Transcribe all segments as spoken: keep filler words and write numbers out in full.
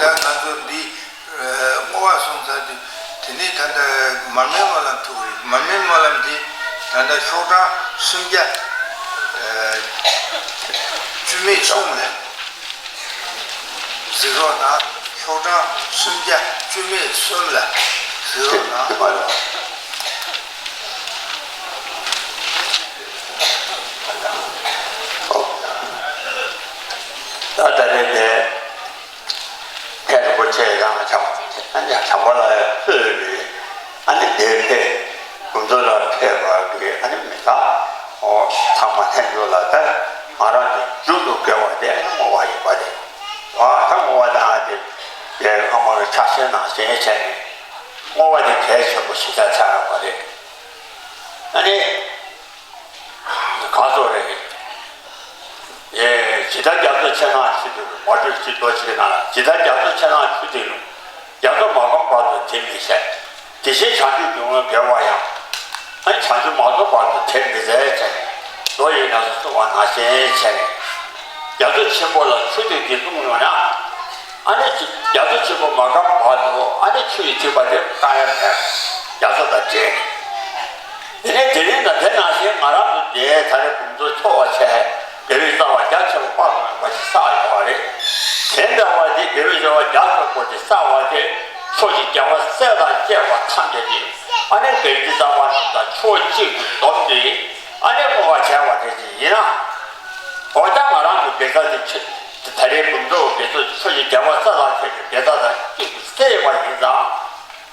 ད་ང་ཚོ་འདི་བསྔོ་བ་སོང་ཚར་དུས། དེ་ནས་ད་ལྟ་མར་མེའི་སྨོན་ལམ་ཐུག་རེད། མར་མེའི་སྨོན་ལམ་འདི་ད་ལྟ་ཤོག་གྲངས་སུམ་བརྒྱ་བཅུ་མེད་གསུམ་ལ་གཟིགས་རོགས་གནང་། ཤོག་གྲངས་སུམ་བརྒྱ་བཅུ་མེད་གསུམ་ལ་གཟིགས་རོགས་གནང་། ད་ད་རེས་དེ། མཁན་རིན་པོ་ཆེ་རང་ལ་བྱམས་པ་ཨ་ནི་བྱམས་པ་ལ་ཕུལ་རེད། ཨ་ནི་དེ་ཕེབས་དགོན་ཚོགས་ལ་ཕེབས་པ་གི་ཨ་ནི་མི་དག་ཨོ་ཚང་མ་ལྷན་འཛོམས་ལ་ད་ང་རང་གི་མཇུག་ཏུ་དགེ་བ་དེ་ཨ་ནི་བསྔོ་བ་ཡིན་པ་རེད། ཨ་ད་བསྔོ་བ་དང་དེ་དེ་ཨ་མ་གི་ཕྱག་ཆེན་ནང་བཞིན་བྱས་ནས་བསྔོ་བ་དེ་གལ་ཆེན་པོ་ཞིག་ཆགས་ཚར་བ་རེད། ཨ་ནི། གང་ཟེར་རེད། ཡེ་ཇི་ལྟར་རྒྱ་མཚོ་ཆེ་ན་ཆུ་དེ་རུ། མ་གྲོས་ཅི་ལྟར་ཆེ་ན་ལ། ཇི་ལྟར་རྒྱ་མཚོ་ཆེ་ན་ཆུ་དེ་རུ། རྒྱ་མཚོ་མ་སྐམ་བར་དུ་དེ་མི་ཟད། དེ་བཞིན་བྱང་ཆུབ་འབྱུང་བའི་དགེ་བ་ཡང་། ཨ་ནི་བྱང་ཆུབ་མ་རྫོགས་བར་དུ་དེ་མི་ཟད་ཅེས། མདོ་ཡི་ནང་དུ་གསུངས་པ་ནང་བཞིན་བྱས་ནས། རྒྱ་མཚོ་ཆེན་པོ་ལ་ཆུ་དེ་གིས་བཏུང་ཡོང་ན། ཨ་ནི་རྒྱ་མཚོ་ཆེན་པོ་མ་སྐམ་བར་དུ་ཨ་ནི་ཆུ་ཡི་ཐིགས་པ་དེ་སྐམ་ཡ་མེད། རྒྱ་མཚོ་དང་འདྲེས་ནས། དེ་ནས་དེ་རིང་དང་དེ་ནང་བཞིན་ང་རང་ཚོ་འདིར་ད་རེས་དགོང་དྲོ་ཚོགས་པ་བྱས་དགེ་བའི་རྩ་བ་རྒྱ་ཆེན་པོ་དཔག་ཏུ་མེད་པ་ཞིག་བསགས་ཡོད་པ་རེད། དེ་འདྲ་བ་འདི་དགེ་བའི་རྩ་བ་རྒྱ་ཆེན་པོ་དེ་བསགས་པ་དེ་ཕྱོགས་ཀྱི་རྒྱལ་བ་སྲས་དང་བཅས་པ་ཐམས་ཅད་ཀྱིས་ཨ་ནི་དགེ་བའི་རྩ་བ་རྣམས་དང་ཕྱོགས་གཅིག་ཏུ་བསྡོམས་ཏེ་ཨ་ནི་བསྔོ་བ་བྱས་པ་དེ་ཅིག་ཡིན་ན། འོ་ད་ང་རང་ཚོ་དགེ་རྩ་དེ་ཆེ། ད་རེས་དགོང་དྲོ་དགེ་ཚོགས་ཕྱོགས་ཀྱི་རྒྱལ་བ་སྲས་དང་བཅས་པའི་དགེ་རྩ་དང་གཅིག་ཏུ་བསྲེས་པ་ཡིན་ཙང་།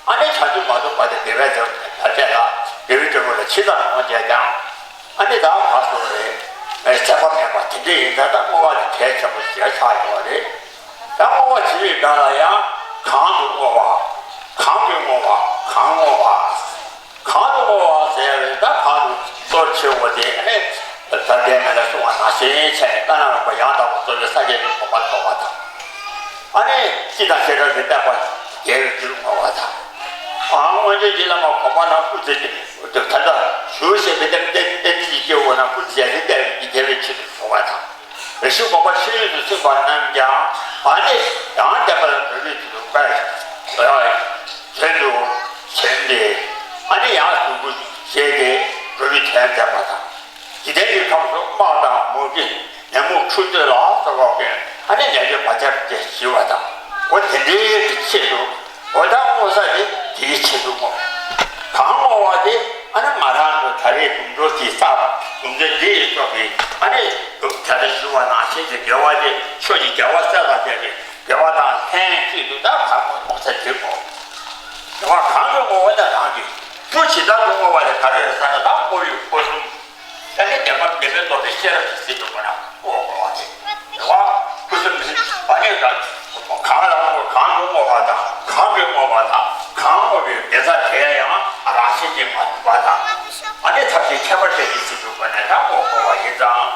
ཨ་ནི་བྱང་ཆུབ་མ་རྫོགས་བར་དུ་དགེ་བའི་རྩ་བ་དར་བྱེད་ལ་དགེ་བའི་སྤྲུལ་སྐུ་ལ་ཇི་ཙམ་འོང་བྱས་ཀྱང་། ཨ་ནི་ད་ག་སོང་རེད། ཨེ་ཚད་པ་མེད་པ་དེ་འདྲ་ཡིན་ཙང་ད་བསྔོ་བ་དེ་གལ་ཆེན་པོ་ཞིག་ཆགས་ཡོད་རེད། ད་བསྔོ་བ་བྱེད་པའི་སྒང་ལ་ཡང་གང་དུ་བསྔོ་བ། གང་གིས་བསྔོ་བ། གང་བསྔོ་བ། གང་དུ་བསྔོ་བ་ཟེར་བས་ད་གང་དུ་གཙོར་ཆེ་བོ་དེ་ཨ་ནི་ད་ལྟའི་ང་ལ་གསུངས་པ་ནང་བཞིན་བྱས་ནས་བླ་ན་མེད་པ་ཡང་དག་པར་རྫོགས་པའི་སངས་རྒྱས་ཀྱི་གོ་འཕང་ཐོབ་པ་དང་། ཨ་ནི་སྤྱི་དང་བྱེ་བྲག་གི་བསྟན་པ་རྒྱས་པའི་རྒྱུར་བསྔོ་བ་དང་། ཨ་སྔོན་བྱོན་གྱི་བླ་མ་གོང་མ་རྣམས་སྐུ་ཚེ་ད་ལྟ་བཞུགས་ཞེས་པའི་བསྟན་བསྟན་བསྟན་འཛིན་གྱི་སྐྱེ་བོ་རྣམས་སྐུ་ཚེ་ཡར་ཞིང་བརྟན་པའི་རྒྱལ་བའི་ཆེད་དུ་བྱུང་བ་དང་། རེ་ཞིག་དགོངས་པ་ཆོས་དབྱིངས་སུ་ཚིམ་པ་རྣམས་ཀྱང་ཨ་ནི་ཡང་དག་པར་འགྲོ་བའི་ཆེད་དུ་དཀའ་བའི་དོན་དུ་བྱོན་ཏེ་ཨ་ནི་ཡང་གཟུགས་སྐུ་བཞེས་ཏེ་འགྲོ་བའི་དོན་མཛད་པ་དང་། འཇིག་རྟེན་གྱི་ཁམས་སུ་དམག་དང་མུ་གེ་ནད་མུག་འཁྲུག་རྩོད་ལ་སོགས་པའི་ཨ་ནི་ནད་གཅོད་བར་ཆད་ཀྱིས་ཞི་བ་དང་། འོ་དེ་འདྲའི་གི་ཆེད་དུ་འོ་ད་བསྔོ་ས་དེ་དེའི་ཆེད་དུ་བསྔོ། གང་བསྔོ་བ་དེ་ཨ་ནི་ང་རང་ཚོ་ད་རེས་དགོང་དྲོ་དེ་བསགས་པ་དགོང་དྲོ་འདི་ཡི་ཚོགས་ཀྱི་ཨ་ནི་ད་ལྟ་ཞུ་བ་ནང་བཞིན་གྱི་དགེ་བ་དེ་ཕྱོགས་ཀྱི་རྒྱལ་བ་སྲས་དང་བཅས་པའི་དགེ་བ་དང་ལྷན་ཅིག་ཏུ་ད་གང་བསྔོ་ས་དེ་བསྔོ། དགེ་བ་གང་གིས་བསྔོ་བ་ན་རང་གི་རྒྱུ་ཇི་ལྟར་དུ་བསྔོ་བ་ལས་ག་རེ་རེད་ཟེར་ན་ད་བསྔོ་བའི་སྒོ་གསུམ། ད་ནི་བདེན་པ་བདེན་པས་རྟོགས་པའི་ཤེས་རབ་ཀྱི་སེམས་ཀྱི་སྒོ་ནས་བསྔོ་དགོས་པ་དེ། དགེ་བ་སྐུ་གསུམ་ནི་ཨ་ནི་ད་གང་ལ་བསྔོ། གང་དུ་བསྔོ་བ་དང་། གང་གིས་བསྔོ་བ་དང་། གང་བསྔོ་བའི་དགེ་རྩ་དེ་ཡང་རང་བཞིན་གྱིས་མ་གྲུབ་པ་དང་། ཨ་ནི་ཐབས་ཤེས་ཁྱད་པར་ཅན་གྱི་སེམས་ཀྱི་སྒོ་ནས་ད་བསྔོ་དགོས་པ་ཡིན་ཙང་།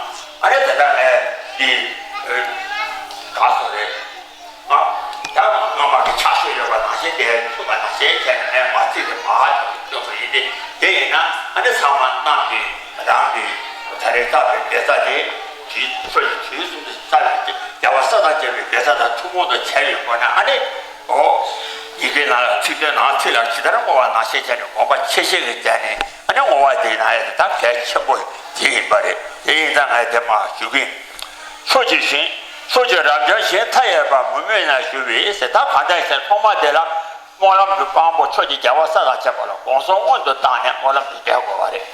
ཨ་ནི་དེ་ལྟར་ངས་འདི་གང་སོང་རེད། ཨ། ད་སྔོན་མ་གི་ཕྱག་ཤུལ་ཡོད་པ་ནང་བཞིན་དེ་ཐུབ་པ་ནང་བཞིན་བྱས་ནས་ངས་མ་ཚིག་དེ་མ་ཧ་ཅང་གི་སྐྱོན་པ་ཡིན་ཏེ། དེ་ཡིན་ན་ཨ་ནི་ཚང་མ་རྣམས་ཀྱིས་རང་གི་ད་རེས་བསགས་པའི་དགེ་རྩ་དེ་དུས་ཚོད་ཀྱི་དུས་གསུམ་དུ་བསགས་པའི་རྒྱལ་བ་སྲས་དང་བཅས་པའི་དགེ་རྩ་དང་ཐུན་མོང་དུ་བྱས་ཡོད་དགོས་ན། ཨ་ནི་འོ་ཡི་གེ་ནང་ལ་ཚིག་དོན་ནང་ཚིག་ལ་ཇི་ལྟར་བསྔོ་བ་ནང་བཞིན་བྱས་ནས་དགོངས་པ་ཆེ་བཞེས་ཀྱིས་བྱས་ནས་ཨ་ནི་བསྔོ་བ་དེ་ཡིན་ན་ཡང་ད་གལ་ཆེན་པོ་དེ་ཡིན་པ་རེད། དེ་ཡིན་ཙང་ངས་དེ་མ་ཞུ་གི་ཡིན། ཕྱོགས་ཀྱི་ཞིང་། ཕྱོགས་ཀྱི་རབ་འབྱམས་ཞིང་མཐའ་ཡས་པ་མུ་མེད་ན་བཞུགས་པའི་ཟེར། ད་གང་ལྟར་ཞིང་ཐོག་མ་དེ་ལ་སྨོན་ལམ་གྱི་དཔང་པོ་ཕྱོགས་ཀྱི་རྒྱལ་བ་སྲས་དང་བཅས་པ་ལ་དགོངས་གསོལ་སྔོན་དུ་བཏང་ནས་སྨོན་ལམ་དེ་འདེབས་དགོས་པ་རེད།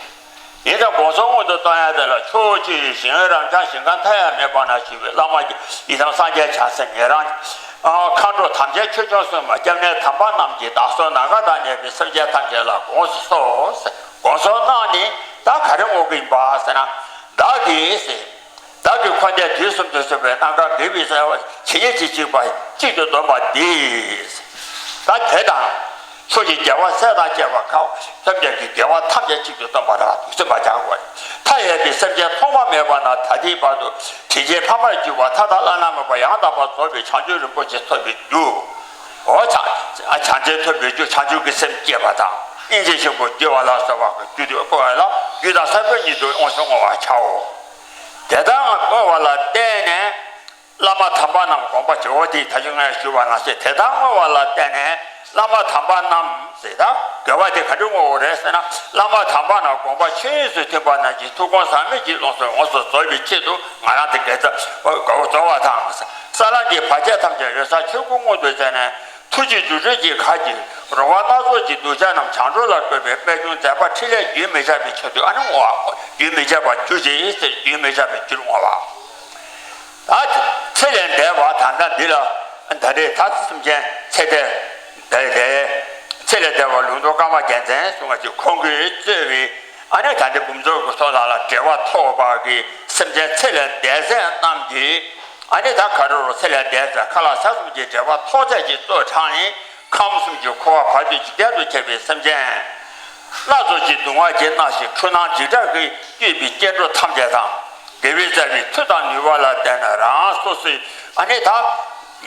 ཡིན་ཙང་དགོངས་གསོལ་སྔོན་དུ་བཏང་ཡ་དེ་ལ་ཕྱོགས་ཀྱི་ཞིང་རབ་འབྱམས་ཞིང་ཁམས་མཐའ་ཡས་མེད་པ་ན་བཞུགས་པའི་བླ་མ་ཡི་དམ་སངས་རྒྱས་བྱང་སེམས་ཉན་རང་། མཁའ་འགྲོ་དམ་ཅན་ཆོས་སྐྱོང་སྲུང་མ་སྐྱབས་གནས་དམ་པ་རྣམས་ཀྱིས་བདག་སོགས་ནམ་མཁའ་དང་མཉམ་པའི་སེམས་ཅན་ཐམས་ཅད་ལ་དགོངས་སུ་གསོལ་ཟེར། དགོངས་གསོལ་གནང་ནས་ད་ག་རེ་བསྔོ་གི་ཡིན་པ་ཟེར་ན། བདག་གིས་ཟེར། བདག་གིས་འཁོར་འདས་དུས་གསུམ་དུ་བྱུང་བའི་རྣམ་གྲངས་དགེ་བའི་རྩ་བ་ཇི་སྙེད་ཅིག་གཅིག་པ་གཅིག་ཏུ་བསྡོམས་པ་འདིས། ད་དེ་དང་། ཕྱོགས་ཀྱི་རྒྱལ་བ་སྲས་དང་བཅས་པ་ཁམས་ཐམས་ཅད་ཀྱི་དགེ་བ་ཐམས་ཅད་གཅིག་ཏུ་བསྡོམས་པ་རང་དུ་སེམས་པ་བྱ་དགོས། མཐའ་ཡས་པའི་སེམས་ཅན་ཐོག་མ་མེད་པ་ནས་ད་ལྟའི་བར་དུ་དྲིན་ཅན་ཕ་མར་གྱུར་པ་མཐའ་དག་བླ་ན་མེད་པ་ཡང་དག་པར་རྫོགས་པའི་བྱང་ཆུབ་རིན་པོ་ཆེ་ཐོབ་པའི་རྒྱུ། འོ་བྱང་བྱང་ཆེན་ཐོབ་པའི་རྒྱུ་བྱང་ཆུབ་ཀྱི་སེམས་བསྐྱེད་པ་དང་། སྙིང་རྗེ་ཆེན་པོ་བསྐྱེད་པ་ལ་སོགས་པ་གི་རྒྱུ་དེ་བསྔོ་བ་ལ་རྒྱུ་དང་ས་བོན་ཉིད་དུ་ཡོངས་སུ་བསྔོ་བར་བྱའོ། དེ་ལྟར་བསྔོ་བ་ལ་བརྟེན་ནས། བླ་མ་དམ་པ་རྣམས་དགོངས་པ་ཇོ་བོ་དེ་ད་ཅི་ངས་ཞུས་པ་ནང་བཞིན་དེ་ལྟར་བསྔོ་བ་ལ་བརྟེན་ནས་བླ་མ་དམ་པ་རྣམས་ཟེར། ད་དགོས་པ་དེ་ག་འདྲ་བསྔོ་བ་རེད་ཟེར་ན། བླ་མ་དམ་པ་རྣམས་དགོངས་པ་ཆོས་དབྱིངས་སུ་ཐིམ་པ་རྣམས་ཀྱི་ཐུགས་དགོངས་ཟག་མེད་ཀྱི་ཀློང་གསལ་ཡོངས་སུ་རྫོགས་པའི་ཆེད་དུ་ང་རང་དེ་དགེ་རྩ་དགོས་པ་རྫོགས་པ་དང་། ས་ལམ་གྱི་བར་ཆད་ཐམས་ཅད་འོད་གསལ་ཆོས་སྐུ་མངོན་དུ་མཛད་ནས། ཐུགས་རྗེ་རྫུ་འཕྲུལ་གྱི་མཁའ་ཀྱི་རོལ་པ་སྣ་ཚོགས་ཀྱི་གདུལ་བྱ་རྣམས་བྱང་གྲོལ་ལ་བཀོད་པའི་རྨད་བྱུང་མཛད་པ་འཕྲིན་ལས་རྒྱུན་མི་འཆད་པའི་ཆེད་དུ་ཨ་ནི་བསྔོ་བ། རྒྱུན་མི་འཆད་པར་གྱུར་ཅིག་ཟེར། རྒྱུན་མི་འཆད་པའི་རྒྱུར་བསྔོ་བ། ད་ཚེ་ལས་འདས་པ་ད་ལྟ་འདི་ལ་ད་རེས་ད་སེམས་ཅན་ཚེ་འདས་འདས་ཚེ་ལས་འདས་པ་ལུང་རྟོགས་ཀརྨ་རྒྱལ་མཚན་གསུང་བ་ཅིག་ཁོང་གིས་གཙོས་པའི་ཨ་ནི་ད་འདི་འབུམ་ཚོགས་ཀྱི་ཚོགས་ལ་ལ་འབྲེལ་བ་ཐོགས་པ་གི་སེམས་ཅན་ཚེ་ལས་འདས་ཚད་རྣམས་ཀྱི་ཨ་ནི་ད་ག་རེ་རུ་ཚེ་ལས་འདས་ཚད་ཁ་ལ་ས་གསུམ་གྱི་འབྲེལ་བ་ཐོགས་ཚད་ཀྱི་གཙོ་དྲངས་ནས། ཁམས་གསུམ་གྱི་འཁོར་བ་བར་དོའི་འཇིག་རྟེན་དུ་ཁྱབ་པའི་སེམས་ཅན། སྣ་ཚོགས་ཀྱི་སྡུག་བསྔལ་གྱིས་མནར་ཞིང་འཁྲུལ་སྣང་འཇིགས་སྐྲག་གིས་བསྐྱོད་པའི་སྐྱེ་འགྲོ་ཐམས་ཅད་དང་། དགེ་བའི་རྩ་བའི་མཐུ་དང་ནུས་པ་ལ་བརྟེན་ནས་རང་སོ་སོའི་ཨ་ནི་ད་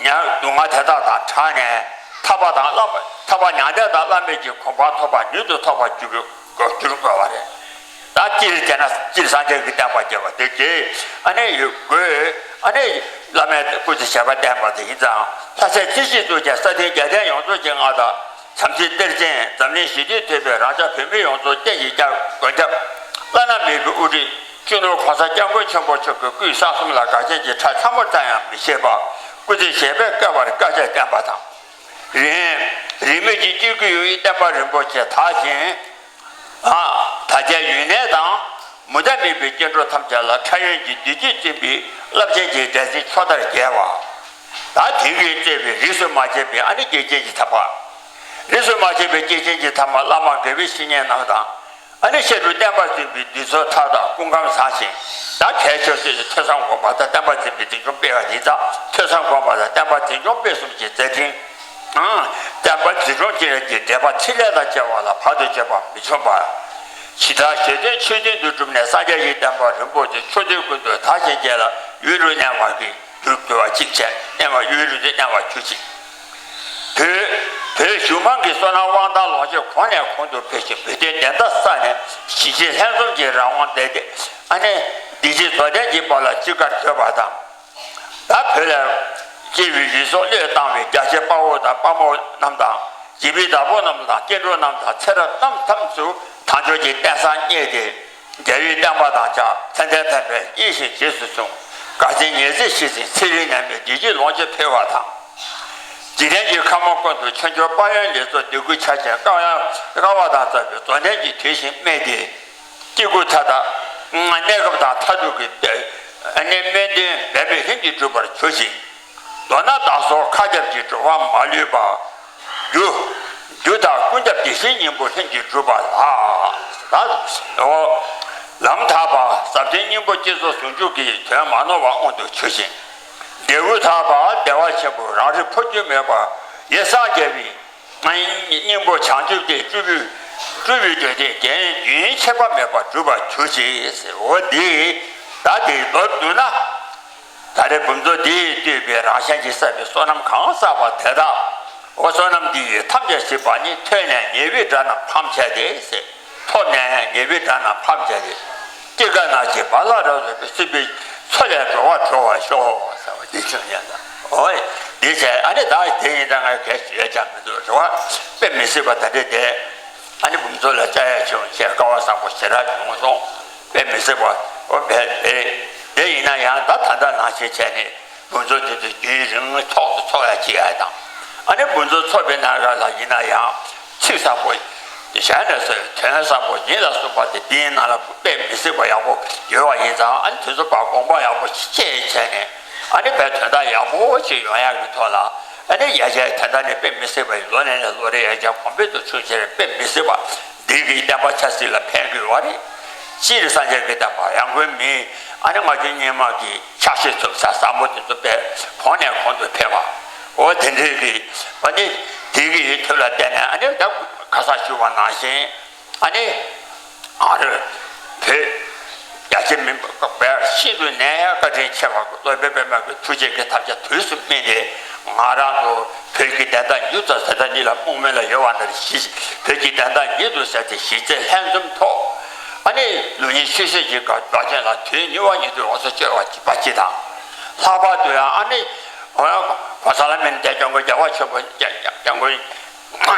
ཉ་སྡུག་བསྔལ་དེ་དག་དང་བྲལ་ནས་ཐར་པ་དང་བླ་མ་ཐར་པ་མྱང་འདས་དང་བླ་མེད་ཀྱི་གོ་འཕང་ཐོབ་པ་མྱུར་དུ་ཐོབ་པར་འགྱུར་དགོས་འགྱུར་དགོས་པ་རེད། ད་སྤྱིར་བྱས་ན་སྤྱིར་སངས་རྒྱས་ཀྱི་བསྟན་པ་རྒྱས་པ་དེ་རྒྱས་ཨ་ནི་ཡོད་དགོས། ཨ་ནི་བླ་མའི་སྐུ་ཚེ་ཞབས་པད་བརྟན་པ་དེ་ཡིན་ཙང་། ལྷ་སྲས་ཅི་ཞིག་ཐུགས་ཀྱིས་ས་སྟེང་རྒྱལ་བསྟན་ཡོངས་རྫོགས་ཀྱི་མངའ་བདག་བྱམས་བརྩེའི་གཏེར་ཆེན་འཛམ་གླིང་ཞི་བདེའི་ཐོད་པའི་རང་ཅག་བོད་མི་ཡོངས་རྫོགས་སྐྱབས་ཀྱི་སྐྱབས་མགོན་སྐྱབས་བླ་ན་མེད་པའི་དབུ་ཁྲིད་སྤྱི་ནོར་༸གོང་ས་༸སྐྱབས་མགོན་ཆེན་པོ་མཆོག་གི་སྐུའི་གསང་གསུམ་ལ་དགའ་ཞེན་གྱི་ཁྲག་ཚ་མོ་ཙམ་ཡང་མི་བཞེས་པར་སྐུ་ཚེ་ཞབས་པད་བསྐལ་པར་དཀའ་སྤྱད་བསྟན་པ་དང་། རིང་རིང་མོས་ཀྱི་སྐྱེ་དགུའི་ཡུལ་བསྟན་པ་རིན་པོ་ཆེ་དར་ཞིང་། ཨ། དར་རྒྱས་ཡུན་གནས་དང་། མུ་མཐའ་མེད་པའི་སྐྱེ་འགྲོ་ཐམས་ཅད་ལ་ཕྲ་ཡོན་གྱི་བདེ་སྐྱིད་བསྩལ་བའི་རླབས་ཆེན་གྱི་འབྲས་སྤྱན་མཆོག་ལྟར་རྒྱས་པ། ད་དེང་གི་བརྩེ་བའི་རིས་སུ་མ་ཆད་པའི་ཨ་ནི་སྐྱེས་ཆེན་གྱི་ཐར་པ། རིས་སུ་མ་ཆད་པའི་སྐྱེས་ཆེན་གྱི་ཐར་པ་བླ་མ་དགེ་བའི་བཤེས་གཉེན་རྣམས་དང་། ཨ་ནི་བཤད་སྒྲུབ་བསྟན་པ་འཛིན་པའི་འདུས་ཚོགས་མཐའ་དག་སྐུ་ཁམས་བཟང་ཞིང་། ད་གལ་ཆེ་ཤོས་ནི་ཐོས་བསམ་སྒོམ་པ་དང་བསྟན་པ་འཛིན་པའི་འཛིན་སྐྱོང་སྤེལ་བ་ཡིན་ཙང་། ཐོས་བསམ་སྒོམ་པ་དང་བསྟན་པ་འཛིན་སྐྱོང་སྤེལ་གསུམ་གྱི་མཛད་འཕྲིན། ཨང་། བསྟན་པ་འཛིན་སྐྱོང་བྱེད་ཡག་གི་འབྲེལ་བ་ཕྲིན་ལས་དང་བཅས་པ་ལ་བར་དུ་གཅོད་པ་མི་འབྱུང་བར། ཇི་ལྟར་ཞེ་འདོད་ཆོས་བདུན་དུ་གྲུབ་ནས་སངས་རྒྱས་ཀྱི་བསྟན་པ་རིན་པོ་ཆེ་ཕྱོགས་དུས་ཀུན་ཏུ་དར་ཞིང་རྒྱས་ལ་ཡུན་རིང་གནས་པར་གྱུར་གྱུར་པ་ཅིག་བྱས། གནས་པ་ཡུན་རིང་དུ་གནས་པར་གྱུར་ཅིག་བོད་བོད་གཞུང་མང་གི་བསོད་ནམས་དབང་ཐང་ལོངས་སྤྱོད་གོང་ནས་གོང་དུ་འཕེལ་ཞིང་། བོད་དོན་བདེན་མཐའ་གསལ་ནས་ཞི་བྱེད་ལྷན་འཛོམས་ཀྱི་རང་དབང་བདེ་སྐྱིད། ཨ་ནི་བདེ་སྐྱིད་རྫོགས་ལྡན་གྱི་དཔལ་ལ་གཅིག་དགར་བགྲོད་པ་དང་། ད་བོད་ལ་སྐྱེས་པའི་རིགས་སུ་བློས་བཏང་བའི་རྒྱ་ཆེ་དཔའ་བོ་དང་དཔའ་མོ་རྣམས་དང་། རྗེ་བོའི་བདག་པོ་རྣམས་དང་སྐྱེ་འགྲོ་རྣམས་དང་ཚེ་རབས་རྣམས་ཐམས་སུ་དལ་འབྱོར་གྱི་རྟེན་བཟང་རྙེད་དེ། རྒྱལ་བའི་བསྟན་པ་དང་སྦྱར་མཚན་ལྡན་ཕན་པའི་དབྱེ་ཞིང་རྗེས་སུ་བཟུང་། དགའ་ཚལ་ཉེར་འཚེ་ཞི་ཞིང་ཚེ་རིང་ནད་མེད་བདེ་སྐྱིད་ལོངས་སྤྱོད་འཕེལ་བ་དང་། འཇིག་རྟེན་གྱི་ཁམས་ཀུན་ཏུ་ཆོས་འབྱོར་དཔལ་ཡོན་ལེགས་ཚོགས་འདོད་དགུའི་ཆར་ཆེན་དཀར་ཡང་དཀར་བ་དང་བཅས་པའི་རྫོགས་ལྡན་གྱི་དུས་བཞིན་སྨིན་ཏེ། སྐྱེ་དགུ་མཐའ་དག་གནས་སྐབས་དང་མཐར་ཐུག་གི་དཔེ་ཨ་ནི་སྨོན་འདུན་འབད་མེད་ལྷུན་གྱིས་གྲུབ་པར་གྱུར་ཅིག་མདོར་ན་བདག་སོགས་མཁའ་ཁྱབ་ཀྱི་འགྲོ་བ་མ་ལུས་པ། རྒྱུ། རྒྱུ་དག་ཀུན་ཁྱབ་བདེ་གཤེགས་སྙིང་པོ་ལྷུན་གྱིས་གྲུབ་པ་ལགས། ད་འོ། ལམ་དག་པ་ཟབ་ཆོས་སྙིང་པོ་བསྐྱེད་རྫོགས་ཟུང་འཇུག་གི་དོན་མ་ནོར་བ་དབང་དུ་གྱུར་ཅིང་། འབྲས་བུ་དག་པ་བདེ་བ་ཆེན་པོ་རང་རིག་འཕོ་འགྱུར་མེད་པ་ཡེ་སངས་རྒྱས་པའི་སྙིང་པོ་བྱང་ཆུབ་ཀྱི་སྤྲུལ་པའི་སྤྲུལ་པའི་འགྲོ་དོན་རྒྱན་རྒྱུན་ཆད་པ་མེད་པར་འགྲུབ་པར་གྱུར་ཅིག་འོ་འདི་ད་འདི་མདོར་བསྡུ་ན། ད་རེས་འབུམ་ཚོགས་འདི་ཡིས་བསྟོད་པའི་རང་གཞན་གྱིས་བསགས་པའི་བསོད་ནམས་གང་བསགས་པ་དེ་དག་འོ་བསོད་ནམས་འདི་ཡིས་ཐམས་ཅད་གཟིགས་པ་ཉིད། ཐོས་ནས་ཉེས་པའི་དགྲ་རྣམས་ཕམ་བྱས་ཏེ་ཟེར། ཐོས་ནས་ཉེས་པའི་དགྲ་རྣམས་ཕམ་བྱས་ཏེ། སྐྱེ་རྒ་ན་འཆིའི་རྦ་རླབས་རབ་ཏུ་འཁྲུགས་པའི་སྲིད་པའི་མཚོ་ལས་སྒྲོལ་བར་སྒྲོལ་བར་ཤོག་ཟེར་བ་འདི་ཚོ་ཡིན་ད། འོ་འདི་བྱས་ཨ་ནི་ད་དེ་ཡིན་ད་ང་གལ་ཞིག་ཡོད་ཀྱང་མི་འདུག་རེད་བ། དཔེ་མི་སྲིད་པ་ད་རེས་དེ། ཨ་ནི་འབུམ་ཚོགས་ལ་བཅར་ཡག་བྱུང་བྱས་སྐལ་བ་བཟང་པོ་ཞེ་དྲག་བྱུང་སོང་། དཔེ་མི་སྲིད་པ། འོ་བས་རེད། དེ་ཡིན་ན་ཡང་ད་ད་ལྟ་ནང་བཞིན་བྱས་ནས་འབུམ་ཚོགས་དེ་ཚོ་རྒྱུན་རིང་ཚོགས་སུ་ཚོགས་ཡག་བྱེད་ཡག་དང་། ཨ་ནི་འབུམ་ཚོགས་ཚོགས་པའི་ནང་ལ་ཡིན་ན་ཡང་ཚིག་བཟང་པོ། ཞལ་ནས་གསོལ་དོན་བཟང་པོ་ཉིད་ལ་སོགས་པ་དེ་འདིའི་ནང་ལ་དཔེ་མི་སྲིད་པ་ཡག་པོ་ཡོད་པ་ཡིན་ཙང་། ཨ་ནི་དེ་ཚོ་ཕར་དགོངས་པ་ཡག་པོ་ཞིག་བཞེས་བྱས་ནས། ཨ་ནི་བས་དོན་དག་ཡག་པོ་ཞིག་ཡོང་ཡག་གི་ཐོག་ལ། ཨ་ནི་ཡར་རྒྱས་དོན་དག་ནི་དཔེ་མི་སྲིད་པ་ཡིན། ལོ་ནས་ནས་ལོ་རེ་ཡར་རྒྱས་གོང་འཕེལ་དུ་ཕྱིན་བྱས་དཔེ་མི་སྲིད་པ་འདི་གི་བསྟན་པ་ཆབ་སྲིད་ལ་ཕན་གི་ཡོད་རེད། སྤྱིར་སངས་རྒྱས་ཀྱི་བསྟན་པ་ཡང་སྒོས་མི་ཨ་ནི་སྔ་རྗེས་སྔོན་མ་གི་ཕྱག་བཞེས་ཐུབ་ས་ཟབ་མོ་དེ་ཚོ་དཔེ་གོང་ནས་གོང་དུ་འཕེལ་བ། འོ་དེ་འདྲའི་གི་ཨ་ནི་དེ་གི་ཡུལ་དུ་ལ་བརྟེན་ནས་ཨ་ནི་ད་ཁ་སང་ཞུས་པ་ནང་བཞིན། ཨ་ནི། ཨ་རི། བོད། རྒྱ་ཆེ་མི་འབོར་ཤིན་ཏུ་ནས་བཀའ་དྲིན་ཆེ་བ་སློབ་དཔོན་པདྨ་གི་ཐུགས་རྗེ་གི་ཐམས་ཅད་དུས་སུ་སྨིན་ཏེ། ང་རང་ཚོ་བོད་ཀྱི་བདེན་མཐའ་མྱུར་དུ་ཟེར་ད་ཉིད་ལ་སྨོན་ལམ་ཡོད་པ་ནི་ཞི། བོད་ཀྱི་བདེན་མཐའ་ཉིད་དུ་ཟེར་ཏེ་ཞི་བྱེད་ལྷན་འཛོམས་ཐོག་ཨ་ནི་ལུགས་གཉིས་ཆོས་སྲིད་ཀྱི་བཀའ་བདག་ཅན་ལ་དུས་མྱུར་བ་ཉིད་དུ་ལོངས་སུ་སྤྱོད་པ་གཅིག་པ་གཅིག་དང་། ལྷག་པར་དུ་ཡང་ཨ་ནི་གོང་ས་ལྷ་མིའི་འདས་སྐྱབས་མགོན་རྒྱལ་བ་ཆེན་པོ་རྒྱལ་སྐྱབས་མགོན་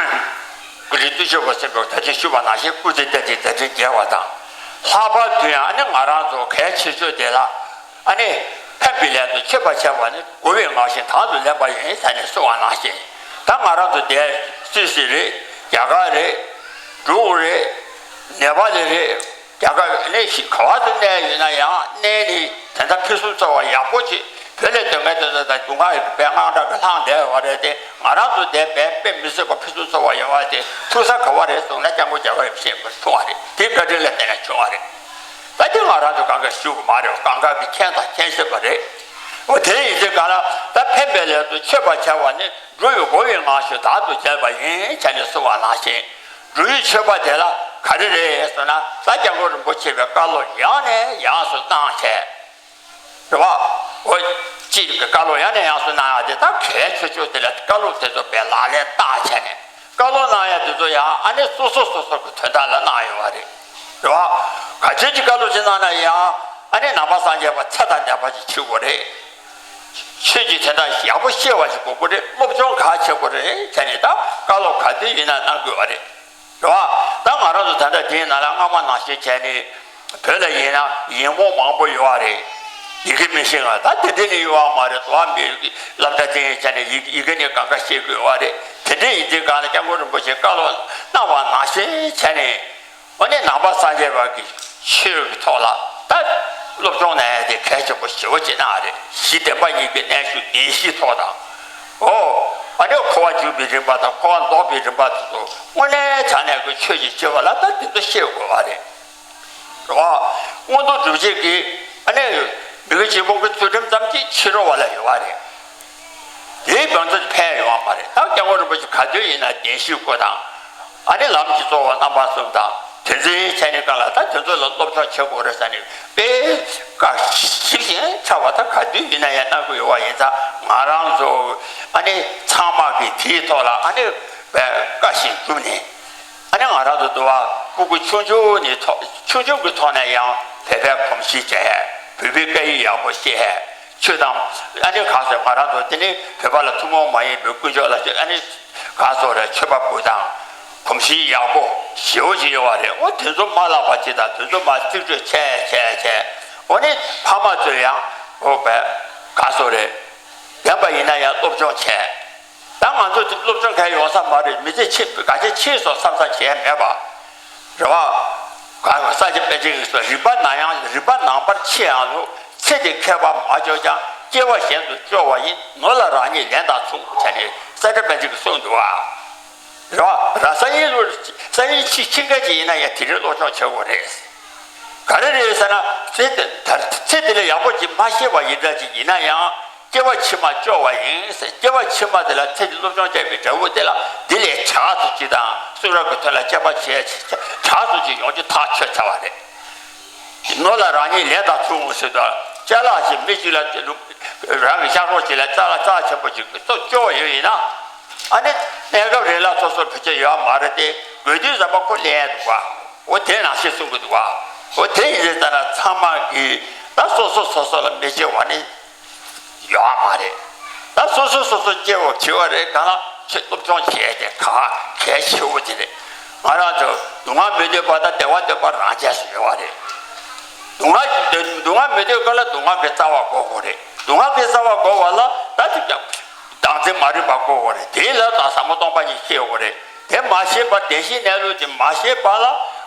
སྐུ་ཕྲེང་བཅུ་བཞི་པ་སྲིད་པའི་ད་ཅི་ཞུས་པ་ནང་བཞིན་སྐུ་ཚེ་བསྐལ་བརྒྱའི་མཛད་འཕྲིན་རྒྱས་པ་དང་། ལྷག་པར་དུ་ཡང་ཨ་ནི་ང་རང་ཚོ་གལ་ཆེ་ཤོས་དེ་ལ། ཨ་ནི་ཕན་པའི་ལས་དང་མཆོད་པར་བྱ་བ་ནི་དགེ་བའི་བསྔགས་ཤིང་དང་དུ་ལེན་པ་ཡིན་ཟེར་ནས་གསུངས་པ་ནང་བཞིན། ད་ང་རང་ཚོ་འདིར་སུད་སི་རེད། རྒྱ་གར་རེད། འབྲུག་རེད། ནེ་པ་ལི་རེད། རྒྱ་གར་གནས་གཞི་ག་བ་དུ་གནས་ཡོད་ན་ཡང་གནས་ནི་དེ་འདྲ་ཕུན་སུམ་ཚོགས་པ་ཡག་པོ་ཅིག་བོད་ལ་སྡོད་མཁན་དེ་ཚོ་དང་སྡུག་བསྔལ་དཔེ་དངངས་སྐྲག་གི་ལྷང་བསྡད་པ་རེད་དེ། ང་རང་ཚོ་འདིར་དཔེ་དཔེ་མི་སྲིད་པ་ཕུན་སུམ་ཚོགས་པ་ཡོད་པ་དེ་ཐུག་ས་ག་བ་རེད་གསུངས་ན་སྐྱབས་མགོན་རྒྱལ་བ་ཡབ་ཆེན་པོ་ཐུག་པ་རེད། དེ་བཀའ་དྲིན་ལ་བརྟེན་ནས་བྱུང་བ་རེད། ད་དེ་ང་རང་ཚོ་གང་ག་ཞུ་གི་མ་རེད། གང་ག་གི་མཁྱེན་དང་མཁྱེན་ཤེས་པ་རེད། འོ་དེ་ཡིན་ཚེ་ག་ལ་ད་ཕན་པའི་ལས་དང་མཆོད་པར་བྱ་བ་ནི་འགྲོ་བའི་སྒོ་ཡི་ངང་ཞུ་དག་ཏུ་མཛད་པ་ཡིན་ཟེར་ནས་གསུངས་པ་ནང་བཞིན། འགྲོ་བའི་མཆོད་པ་དེ་ལ་ག་རེ་རེད་ཟེར་ན། ད་སྐྱབས་མགོན་རིན་པོ་ཆེ་བའི་བཀའ་སློབ་ཡང་ནས་ཡང་དུ་གནང་བྱས། རེད་བ། འོ། གཅིག་གི་བཀའ་སློབ་ཡང་ནས་ཡང་དུ་གནང་ཡ་དེ་ད་གལ་ཆེ་ཤོས་དེ་ལ་བཀའ་སློབ་དེ་ཚོ་དཔེ་ལག་ལེན་བསྟར་བྱས་ནས། བཀའ་སློབ་གནང་ཡ་དེ་ཚོ་ཡང་ཨ་ནི་སོ་སོ་སོ་སོ་གི་དོན་དག་ལ་གནང་ཡོད་པ་རེད། རེད་བ། ག་ཚོད་ཀྱི་བཀའ་སློབ་ཅིག་གནང་ན་ཡང་ཨ་ནི་ནང་པ་སངས་རྒྱས་པ་ཚད་དང་ལྡན་པ་ཞིག་བྱེད་དགོས་རེད། ཆོས་ཀྱི་དོན་དག་ཡག་པོ་ཤེས་པ་ཞིག་དགོས་ཀྱི་རེད། སློབ་སྦྱོང་ག་བྱེད་དགོས་རེད་བྱས་ནས་ད་བཀའ་སློབ་ག་དུས་ཡིན་ན་གནང་དགོས་པ་རེད། རེད་བ། ད་ང་རང་ཚོ་ད་ལྟ་དེའི་ནང་ལ་སྔ་མ་ནང་བཞིན་བྱས་ནས་བོད་ལ་ཡིན་ན་ཡིག་རྨོངས་མང་པོ་ཡོད་པ་རེད། ཡི་གེ་མི་ཤེས་པ། ད་དེ་འདྲ་ནི་ཡོད་པ་མ་རེད། དུ་བ་མི་སློབ་གྲྭ་དེ་བྱས་ནས་ཡི་ཡི་གེ་ནི་གང་ག་ཤེས་དགོས་པ་རེད། དེ་འདྲ་ཡིན་དུས་གང་ལ་སྐྱབས་མགོན་རིན་པོ་ཆེ་བཀའ་སློབ་གནང་བ་ནང་བཞིན་བྱས་ནས། འོ་ནི་ནང་པ་སངས་རྒྱས་པ་གི་ཆོས་ཀྱི་ཐོག་ལ་ད་སློབ་སྦྱོང་གནང་ཡ་དེ་གལ་ཆེན་པོ་ཞེ་པོ་ཅིག་གནང་བ་རེད། གཞི་བདེན་པ་གཉིས་ཀྱི་གནས་ལུགས་བདེན་བཞིའི་ཐོག་དང་། འོ། ཨ་ནི་འཁོར་བ་འཇུག་པའི་རིམ་པ་དང་འཁོར་བ་ལྡོག་པའི་རིམ་པ་དེ་ཚོ་དངོས་གནས་དྲང་གནས་ཀྱི་ཆོས་ཀྱི་སྐྱེ་བ་ལ་ད་དེ་ཚོ་ཤེས་དགོས་པ་རེད། རེད་བ། མངོན་མཐོ་སྒྲུབ་བྱེད་ཀྱི་ཨ་ནི་མི་དགེ་བཅུ་སྤོང་གི་ཚུལ་ཁྲིམས་ཙམ་གྱིས་ཕྱི་རོལ་བ་ལ་ཡོད་པ་རེད། དེའི་བང་མཛོད་ཕན་ཡོང་བ་མ་རེད། ད་སྐྱབས་མགོན་རིན་པོ་ཆེ་ག་དུས་ཡིན་ན་བདེན་བཞིའི་སྐུ་དང་། ཨ་ནི་ལམ་གྱི་གཙོ་བོ་རྣམ་པ་གསུམ་དང་། དེ་འཛིན་བྱས་ནས་གང་ལ་ད་དེ་ཚོ་ལ་སློབ་སྦྱོང་བྱེད་དགོས་རེད་ཟེར་ནས་དཔེ་བཀའ་ཞིབ་ཞིང་ཕྲ་བ་ད་ག་དུས་ཡིན་ན་ཡང་གནང་གི་ཡོད་པ་ཡིན་ཙང་། ང་རང་ཚོ་ཨ་ནི་ཚང་མ་གིས་དེའི་ཐོག་ལ་ཨ་ནི་བཀའ་བཞིན་བསྒྲུབས་ནས། ཨ་ནི་ང་རང་ཚོ་དུ་བ་སྤུ་གུ་ཆུང་ཆུང་ནས་ཐོག་ཆུང་ཆུང་གི་ཐོག་ནས་ཡང་བོད་པའི་གོམས་གཤིས་བྱས། བོད་པའི་སྐད་ཡིག་ཡག་པོ་ཤེས། ཆོས་དང་ཨ་ནི་གང་ཟེར་ང་རང་ཚོ་དེ་ནི་བོད་པ་ལ་ཐུན་མོང་མ་ཡིན་པའི་ཀུན་སྤྱོད་ལ་ཨ་ནི་གང་ཟེར་རེད། ཆོས་པ་བུ་དང་གོམས་གཤིས་ཡག་པོ་ཞེ་པོ་ཅིག་ཡོད་པ་རེད། འོ་དེ་ཚོ་མ་བརླག་པ་ཅིག་དང་དེ་ཚོ་མ་རྩིས་སྤྲོད་བྱས་བྱས་བྱས། འོ་ནི་ཕ་མ་ཚོས་ཡང་འོ་བས་གང་ཟེར་རེད། བདེན་པ་ཡིན་ན་ཡང་སློབ་སྦྱོང་བྱས། ད་ང་ཚོ་སློབ་སྦྱོང་གང་ཡོང་ས་མ་རེད། མི་ཚེ་ཕྱིན་ག་ཚོད་ཕྱིན་སོང་བསམ་ས་བྱས་མེད་པ། རེད་བ། ག་ས་སྐྱ་པཎ་ཆེན་གྱིས་གསུངས། རིག་པ་ན་ཡང་རིག་པ་ནང་པར་ཕྱིན་ཡང་ལུགས། ཚེ་འདི་མཁས་པ་མ་འབྱོར་ཀྱང་། སྐྱེ་བ་གཞན་དུ་སྐྱོ་བ་ཡིན། ནོར་ལ་རང་ཉིད་ལན་དང་མཚུངས། བྱས་ནས་ས་སྐྱ་པཎ་ཆེན་གྱིས་གསུངས་འདུག་བ། རེད་བ། ར་ས་ཡིན་ལུགས་ས་ཡིན་ཕྱི་ཕྱི་འགལ་གྱི་ཡིན་ན་ཡང་དེ་རིང་སློབ་སྦྱོང་བྱེད་དགོས་རེད། ག་རེ་རེད་ཟེར་ན། ཚེ་འདི་ད་ཚེ་འདི་ལ་ཡག་པོ་ཅིག་མ་ཤེས་པ་ཡིན་འདྲ་ཅིག་ཡིན་ན་ཡང་། སྐྱེ་བ་ཕྱི་མ་སྐྱོ་བ་ཡིན་ཟེར། སྐྱེ་བ་ཕྱི་མ་དེ་ལ་ཚེ་འདི་སློབ་སྦྱོང་བྱས་པའི་འབྲས་བུ་དེ་ལ་འདི་ལས་དྲག་ཏུ་ཅིག་དང་། གསུང་རབ་ཀྱི་དོན་ལ་དཔྱད་པ་བྱས་དྲག་ཏུ་ཅིག་ཡོང་རྒྱུ་ཐག་ཆོད་ཚར་བ་རེད། ནོར་ལ་རང་ཉིད་ལན་དང་མཚུངས་ཟེར་དུས། ཅ་ལག་ཅིག་མི་གཅིག་ལ་རང་གི་ཤག་རོགས་ཅིག་ལ་ཅ་ལག་རྩ་ཆེན་པོ་ཅིག་སྐྱོ་བ་ཡོད་ཡིན་ན། ཨ་ནི་གནས་སྐབས་རིང་ལ་སོ་སོར་བེད་སྤྱོད་ཡོད་མ་རེད་དེ། དགོས་དུས་ཙམ་པ་ཁོ་ལེན་འདུག་བ། འོ་དེ་ནང་བཞིན་གསུང་གི་འདུག་བ། འོ་དེ་ཡིན་ཙང་ཚང་མ་གིས་ད་སོ་སོ་སོ་སོ་ལ་མི་སྐྱེ་བ་ནི་ཡོད་མ་རེད། ད་སོ་སོ་སོ་སོ་སྐྱེ་བ་བྱེད་པ་རེད། གང་ལ་ཆེད་སློབ་སྦྱོང་བྱས་ཏེ་ག་གལ་ཆེ་བོ་དེ་རེད། ང་རང་ཚོ་སྡུག་བསྔལ་མི་འདོད་པ་དང་བདེ་བ་འདོད་པ་རང་ཆས་སུ་ཡོད་པ་རེད། སྡུག་བསྔལ་སྡུག་བསྔལ་མི་འདོད་སྐབས་ལ་སྡུག་བསྔལ་གྱི་རྩ་བ་བགོ་དགོས་རེད། སྡུག་བསྔལ་གྱི་རྩ་བ་བགོ་བ་ལ་ད་ཅིག་ཀྱང་བདག་འཛིན་མ་རིག་པ་བགོ་དགོས་རེད། དེའི་ལ་དང་ཟབ་མོ་སྟོང་པ་ཉིད་ཤེས་དགོས་རེད། དེ་མ་ཤེས་པར་བདེན་བཞིའི་གནས་ལུགས་དེ་མ་ཤེས་པ་ལ་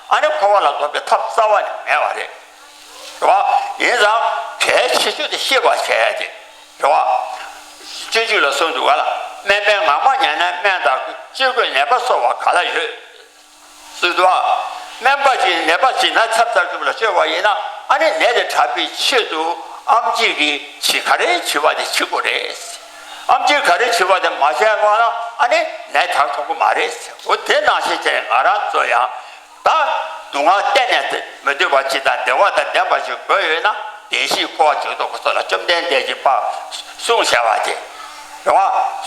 ཨ་ནི་འཁོར་བ་ལ་ལྡོག་པའི་ཐབས་རྩ་བ་ནས་མེད་པ་རེད། རེད་བ། ཡིན་ཙང་གལ་ཆེ་ཤོས་དེ་ཤེས་པར་བྱ་ཡ་དེ་རེད་བ། སྤྱོད་འཇུག་ལ་གསུངས་འདུག་ག་ལ། སྨན་པས་ངག་མ་ཉལ་ན་སྨན་དང་སྤྱོད་གོས་ནད་པ་གསོ་བ་ག་ལ་ཡོད། གསུངས་འདུག་བ། སྨན་པ་ཞིག་ནད་པ་ཞིག་ན་ཚབ་ཚབ་ཅིག་ལ་བཅོས་པ་ཡིན་ན། ཨ་ནི་ནད་དེ་དྲག་པའི་ཆེད་དུ་ཨེམ་ཆི་གིས་བྱེད་ག་རེ་བྱེད་པ་དེ་བྱེད་དགོས་རེད། ཨེམ་ཆི་ག་རེ་བྱེད་པ་དེ་མ་བྱས་པ་ན་ཨ་ནི་ནད་དྲག་ཐུབ་ཀྱི་མ་རེད། འོ་དེ་ནང་བཞིན་བྱས་ང་རང་ཚོ་ཡང་། ད་སྡུག་བསྔལ་གཏན་ནས་མི་འདོད་པ་ཅིག་དང་བདེ་བ་དང་ལྡན་པ་ཞིག་དགོས་ཡོད་ན། བདེན་བཞིའི་འཁོར་བ་འཇུག་ལྡོག་གི་ཚོགས་ལ་བཅོམ་ལྡན་འདས་ཀྱིས་ཕར་གསུངས་བཞག་པ་དེ་རེད་བ།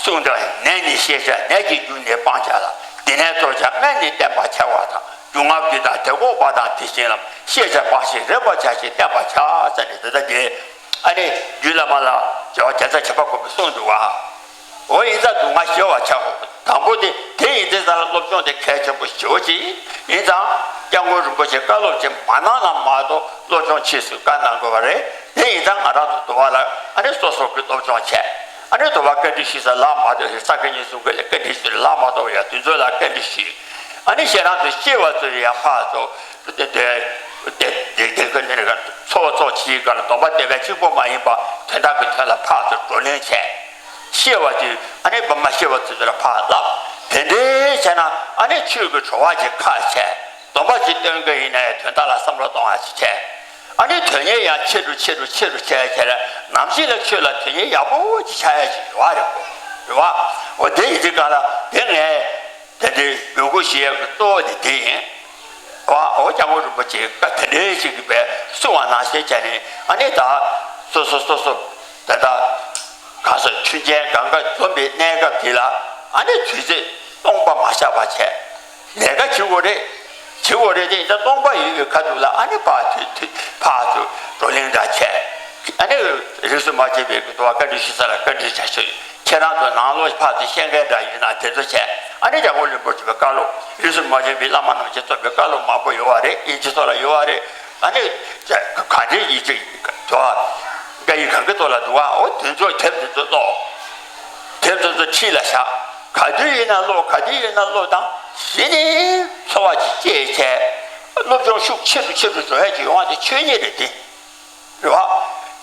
གསུངས་ཏེ། ནད་ནི་ཤེས་བྱ་ནད་ཀྱི་རྒྱུ་ནི་སྤང་བྱ་ལ། དེ་ནས་གཏོར་བྱ་སྨན་ནི་བསྟེན་པར་བྱ་བ་དང་། སྡུག་བསྔལ་རྒྱུ་དང་དེ་འགོག་པ་དང་དེ་བཞིན་ལམ། ཤེས་བྱ་སྤང་ཞིང་རིག་པར་བྱ་ཞིང་བསྟེན་པར་བྱ་ཟེར་ནས་འདི་ལྟ་སྟེ། ཨ་ནི་རྒྱུད་བླ་མ་ལ་བྱ་བ་བརྒྱ་རྩ་བྱེ་བ་བསྐོར་བའི་གསུང་འདུག་བ། འོ་ཡིན་ཙང་སྡུག་བསྔལ་ཞི་བར་བྱ་དགོས། དང་པོ་དེ་དེ་ཡིན་དེ་ཙང་སློབ་སྦྱོང་དེ་གལ་ཆེན་པོ་ཞེ་པོ་ཅིག་ཡིན་ཙང་། སྐྱབས་མགོན་རིན་པོ་ཆེ་བཀའ་སློབ་ཅིག་མ་གནང་ན་མ་གཏོགས་སློབ་སྦྱོང་ཕྱིས་སུ་བཀའ་གནང་དགོས་པ་རེད། དེ་ཡིན་ཙང་ང་རང་ཚོ་འདུལ་བ་ལ་ཨ་ནི་སོ་སོ་གི་སློབ་སྦྱོང་བྱས། ཨ་ནི་འདུལ་བ་བཀའ་འདྲི་ཞུས་ས་ལག་མ་ཐོགས་ཤིག་ས་དགེ་བསྙེན་གསུམ་གྱི་ལ་བཀའ་འདྲི་ཞུས་ལག་མ་ཐོགས་ཡ་དེ་ཚོ་ལ་བཀའ་འདྲི་ཞུས། ཨ་ནི་ཤེས་རང་ཚོ་ཤེས་པ་ཚོ་ཡང་ཕར་ཚོ། དེ་དེ་དེ་དེ་དེ་ཀ་ནི་རེ་ག་ཚོགས་ཚོགས་ཆེའི་སྒང་ལ་སྡོམ་པ་བསྟེན་པའི་གཅིག་པོ་མ་ཡིན་པ་དོན་དག་གི་དོན་ལ་ཕར་ཚུར་བགྲོ་གླེང་བྱས། ཤེས་པ་དེ་ཨ་ནི་བ་མ་ཤེས་པ་དེ་ཚོ་ལ་ཕར་བསླབ། དེ་འདྲའི་བྱས་ན་ཨ་ནི་ཆོས་ཀྱི་བྱ་བ་ཅིག་ཁག་བྱས། སྡོམ་པ་ཅིག་སྟོན་གྱི་ཡིན་ནའི་དོན་དག་ལ་བསམ་བློ་གཏོང་བ་ཞིག་བྱས། ཨ་ནི་དོན་གཉེར་ཡང་ཆེ་རུ་ཆེ་རུ་ཆེ་རུ་བྱས་བྱས་ལ་ནམ་ཞིག་ལ་ཆོས་ལ་དོན་གཉེར་ཡག་པོ་ཅིག་ཆགས་ཡ་ཞིག་ཡོད་རེད་གོ། རེད་བ། འོ་དེ་ཡིན་དུས་གང་ལ་དེ་ངས། དེ་འདྲའི་འབོད་སྐུལ་ཞུ་ཡག་གི་གཙོ་བོ་དེ་དེ་ཡིན། ཨ་འོ་སྐྱབས་མགོན་རིན་པོ་ཆེས་བཀའ་དེ་འདྲའི་ཞིག་གི་བས་གསུང་བ་ནང་བཞིན་བྱས་ནས་ཨ་ནི་ད་སོ་སོ་སོ་སོ་ད་ལྟ་གང་ཟེར་མཐུན་རྐྱེན་གང་ག་འཛོམས་པའི་གནས་སྐབས་དེ་ལ་ཨ་ནི་དུས་ཚོད་སྟོང་པ་མ་བཞག་པ་བྱས་ལས་ཀ་བྱེད་དགོས་རེད། བྱེད་དགོས་རེད་དེ་ཡིན་ད་སྟོང་པ་ཡོད་པའི་ཁ་ཐུག་ལ་ཨ་ནི་ཕར་དུས་དུས་ཕར་དུ་བགྲོ་གླེང་འདྲ་བྱས་ཨ་ནི་རིས་སུ་མ་ཆད་པའི་གི་དུ་བ་བཀའ་འདྲི་ཞུ་ས་ལ་བཀའ་འདྲི་བྱ་ཞུ། ཁྱེད་རང་ཚོ་ནང་ལོགས་ཕར་ཚུར་བཤད་མཁན་འདྲ་ཡོད་ན་དེ་ཚོ་བྱས། ཨ་ནི་སྐྱབས་མགོན་རིན་པོ་ཆེ་བའི་བཀའ་སློབ་རིས་སུ་མ་ཆད་པའི་བླ་མ་རྣམས་ཀྱིས་གཙོས་པའི་བཀའ་སློབ་མང་པོ་ཡོད་པ་རེད། དབྱིན་ཇི་ཐོག་ལ་ཡོད་པ་རེད། ཨ་ནི་ག་འདྲའི་ཡིན་གཅིག་དོ། སྐད་ཡིག་གང་གི་ཐོག་ལ་འདུག་ཨ། འོ་དེ་ཚོ་དེབ་དེ་ཚོ་ཀློག་དེབ་དེ་ཚོ་འཁྲིས་ལ་བཞག་ག་དུས་ཡིན་ན་ཀློག་ག་དུས་ཡིན་ན་ཀློག་དང་གཞི་ནས་འཚོ་བ་ཅིག་སྐྱེལ་བྱས་སློབ་སྦྱོང་ཤུགས་ཆེ་རུ་ཆེ་རུ་འགྲོ་ཡ་ཅིག་ཡོང་བ་དེ་ཆོས་ཉིད་རེད་དེ། རེད་བ།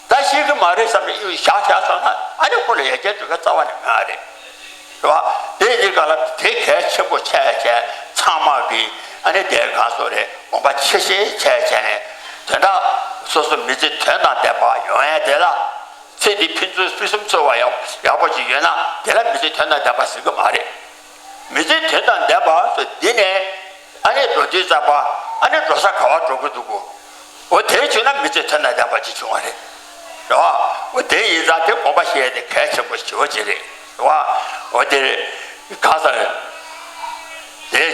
ད་ཤེས་ཀྱི་མ་རེད་བསམ་ནས་གཡུག་བཞག་བཞག་སོང་ན་ཨ་ནི་ཁོ་ལ་ཡར་རྒྱས་འགྲོ་གི་རྩ་བ་ནས་མེད་པ་རེད། རེད་བ། དེ་ཡིན་ག་ལ་དེ་གལ་ཆེན་པོ་ཆགས་བྱས་ཚང་མ་གིས་ཨ་ནི་དེ་གང་སོ་རེད་དགོངས་པ་ཆེ་བཞེས་བྱས་བྱས་ནས་དོན་དག་སོ་སོ་མི་ཚེ་དོན་དང་ལྡན་པ་ཡོང་ཡས་དེ་ལ་ཚེ་འདི་ཕན་ཚུན་ཕུན་སུམ་ཚོགས་པ་ཡག་ཡག་པོ་ཅིག་ཡོད་ན་དེ་ལ་མི་ཚེ་དོན་དང་ལྡན་པ་ཟེར་གི་མ་རེད། མི་ཚེ་དོན་དང་ལྡན་པ་སོ་འདི་ནས་ཨ་ནི་འགྲོ་དུས་ཙམ་པ་ཨ་ནི་འགྲོ་ས་ག་བ་འགྲོ་གི་འདུག་གོ། འོ་དེ་བྱུང་ན་མི་ཚེ་དོན་དང་ལྡན་པ་ཅིག་བྱུང་བ་རེད། རེད་བ། འོ་དེ་ཡིན་ཙང་དེ་དགོངས་པ་བཞེས་ཏེ་གལ་ཆེན་པོ་ཞེ་པོ་ཅིག་རེད། རེད་བ། འོ་དེ་གང་ཟེར། དེ་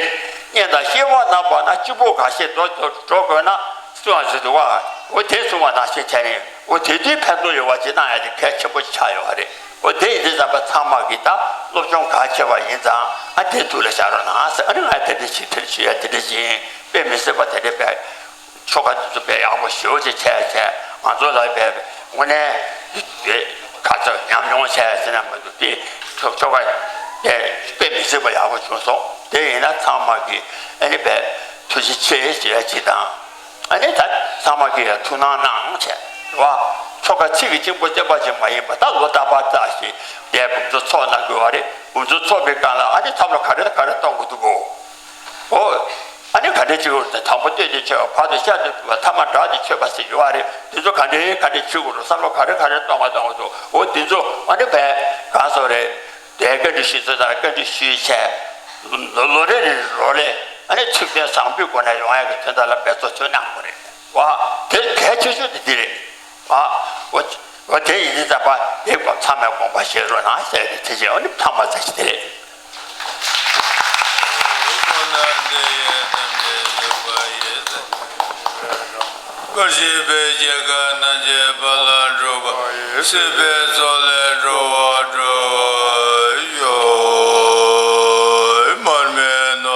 གཉེན་དང་སྐྱེ་བོ་རྣམས་པ་ན་གཅིག་པུ་གང་ཞིག་འགྲོ་འགྲོ་དགོས་ན་གསུང་བ་ཞིག་འདུག་བ། འོ་དེ་གསུང་བ་ནང་བཞིན་བྱས་ནས་འོ་དེ་དུས་ཕན་ཐོགས་ཡོད་པ་ཅིག་གནང་ཡ་དེ་གལ་ཆེན་པོ་ཆགས་ཡོད་པ་རེད། འོ་དེ་ཡིན་དུས་ཙམ་པ་ཚང་མ་གིས་ད་སློབ་སྦྱོང་གལ་ཆེ་བ་ཡིན་ཙང་ཨ་དེ་ཐུགས་ལ་བཞག་རོགས་གནང་ཟེར། ཨ་ནི་ང་དེ་འདྲ་ཞིག་དེར་ཞུ་ཡ་དེ་འདྲ་ཞིག་ཡིན། དཔེ་མི་སྲིད་པ་དེ་འདྲ་དཔེ་ཆོ་ག་དེ་ཚོ་དཔེ་ཡག་པོ་ཞེ་པོ་ཅིག་བྱས་བྱས་ང་ཚོ་ལ་དཔེ་དངོས་གནས་དཔེ་ག་ཚོད་ཉམས་མྱོང་བྱས་ཟེར་ན་མི་འདུག་དེ་ཆོ་ཆོ་ག་དཔེ་དཔེ་མི་སྲིད་པ་ཡག་པོ་བྱུང་སོང་། དེ་ཡིན་ན་ཚང་མ་གིས་ཨ་ནི་དཔེ་ཐུགས་རྗེ་ཆེ་ཞུ་ཡ་ཅིག་དང་། ཨ་ནི་ད་ཚང་མ་གིས་ཡང་ཐུགས་སྣང་གནང་བྱས་རེད་བ། ཆོ་ག་ཚིག་གི་གཅིག་པོ་བསྟན་པ་ཅིག་མ་ཡིན་པ་ད་ལོ་རྟག་པར་ཙམ་ཞིག་དེ་དགོངས་རྫོགས་ཚོགས་གནང་དགོས་པ་རེད། དགོངས་རྫོགས་ཚོགས་པའི་སྒང་ལ་ཨ་ནི་མཚམས་ལ་ག་རེ་དང་ག་རེ་གཏོང་དགོས་འདུག་གོ། འོ། ཨ་ནི་ག་འདྲ་ཅིག་ཡོད་རེད། དང་པོ་སྟོད་དེ་མཆོད་པ། བར་དུ་ཤར་དུ་འབུལ་བ། ཐ་མ་སྦྲགས་ཏེ་མཆོད་པ་ཟེར་ཡོད་པ་རེད། དེ་ཚོ་ག་འདྲའི་ག་འདྲ་བྱེད་དགོས་རེད། བསམ་བློ་ག་རེ་ག་རེ་གཏོང་བ་གཏོང་དགོས་འདུག་འོ་དེ་ཚོ་ཨ་ནི་བས་གང་སོགས་རེད། དེ་བཀའ་འདྲི་ཞུས་ཚུལ་དང་བཀའ་འདྲི་ཞུས་བྱས། ལོ་ལོ་རེ་རེ་ལོ་ལས་ཨ་ནི་ཚིག་དོན་བཟང་པོའི་སྒོ་ནས་ཡོང་ཡག་གི་དོན་དག་ལ་འབད་རྩོལ་ཚུར་གནང་དགོས་རེད་བ། དེ་གལ་ཆེ་ཤོས་དེ་འདི་རེད་བ། འོ་འོ་དེ་ཡིན་དུས་ཙམ་པ་དེ་སྐོར་ཚང་མས་དགོངས་པ་བཞེས་རོགས་གནང་ཟེར་ཏེ་དེ་བཞིན་ཨ་ནི་ཐ་མ་ཚར་ཞིག་དེ་རེད། བཀྲ་ཤིས་པའི་རྒྱལ་ཁབ་ན་མཆིས་པ་ལ་འགྲོ་བ། སྲིད་པའི་མཚོ་ལས་འགྲོ་བ་སྒྲོལ་བ་ཡོད། མར་མེ་ནོ།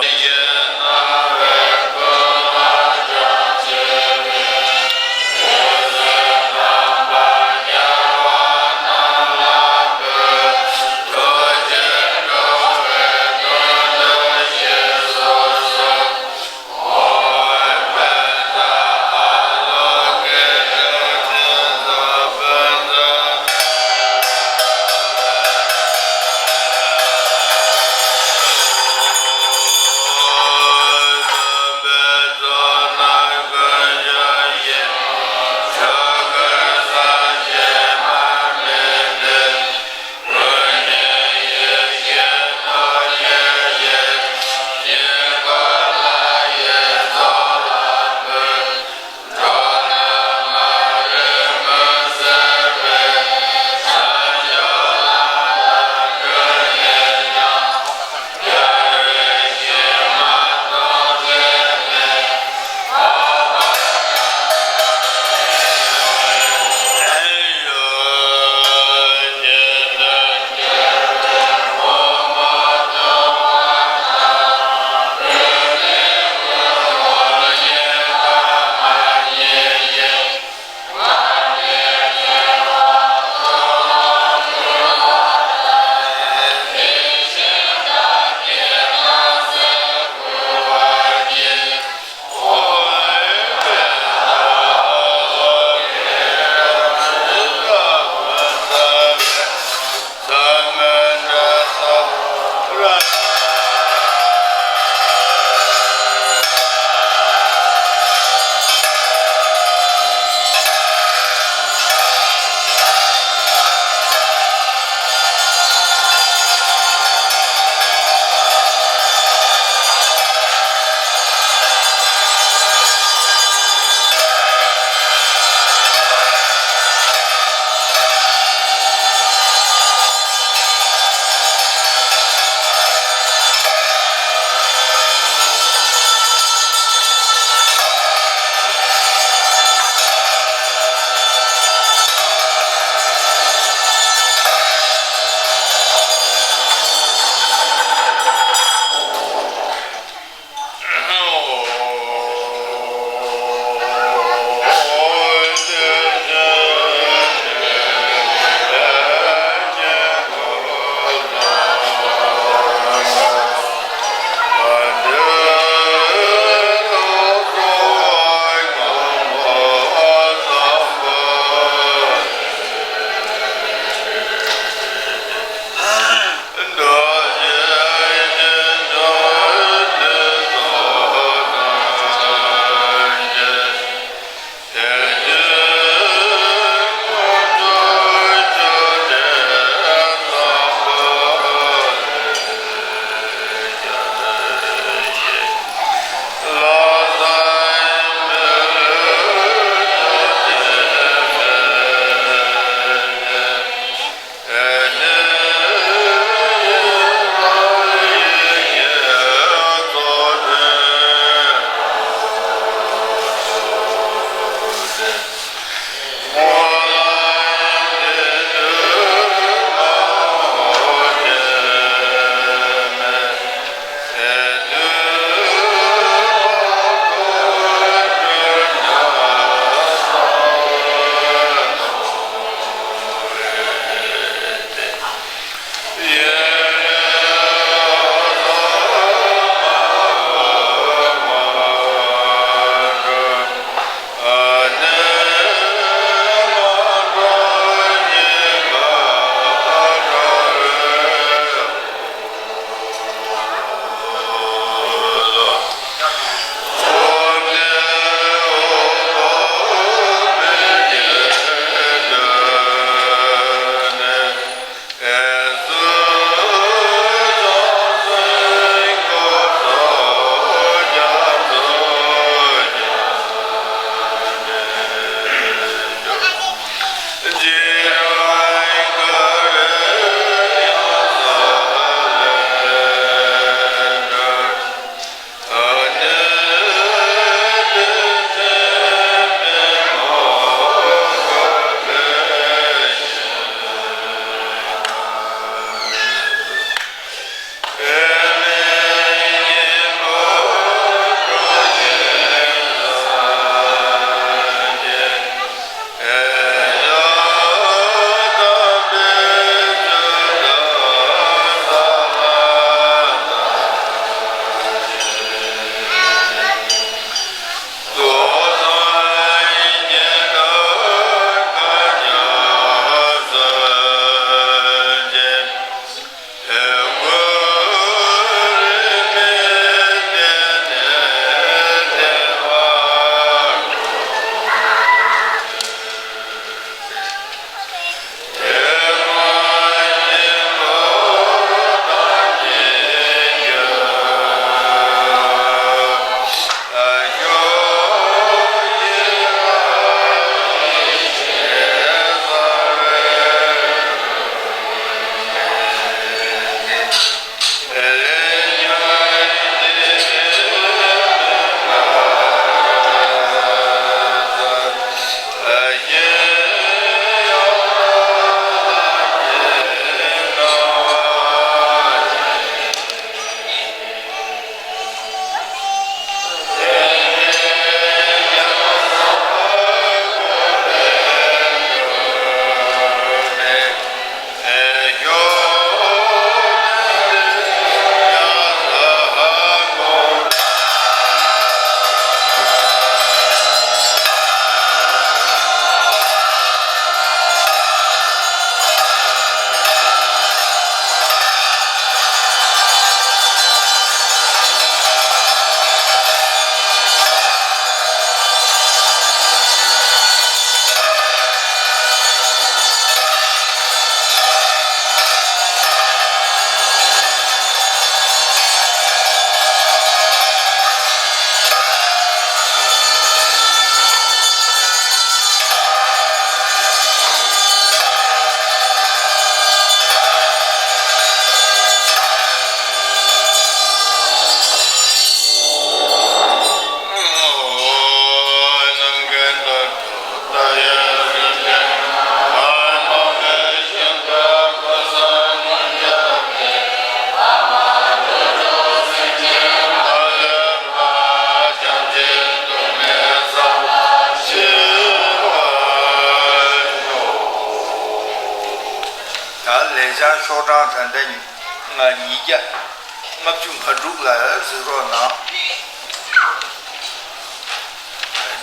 ཤག་ཤོག་གྲངས་ད་ལྟ་ང་ཉིས་བརྒྱ་ལྔ་བཅུ་ང་དྲུག་ལ་གཟིགས་རོགས་གནང་།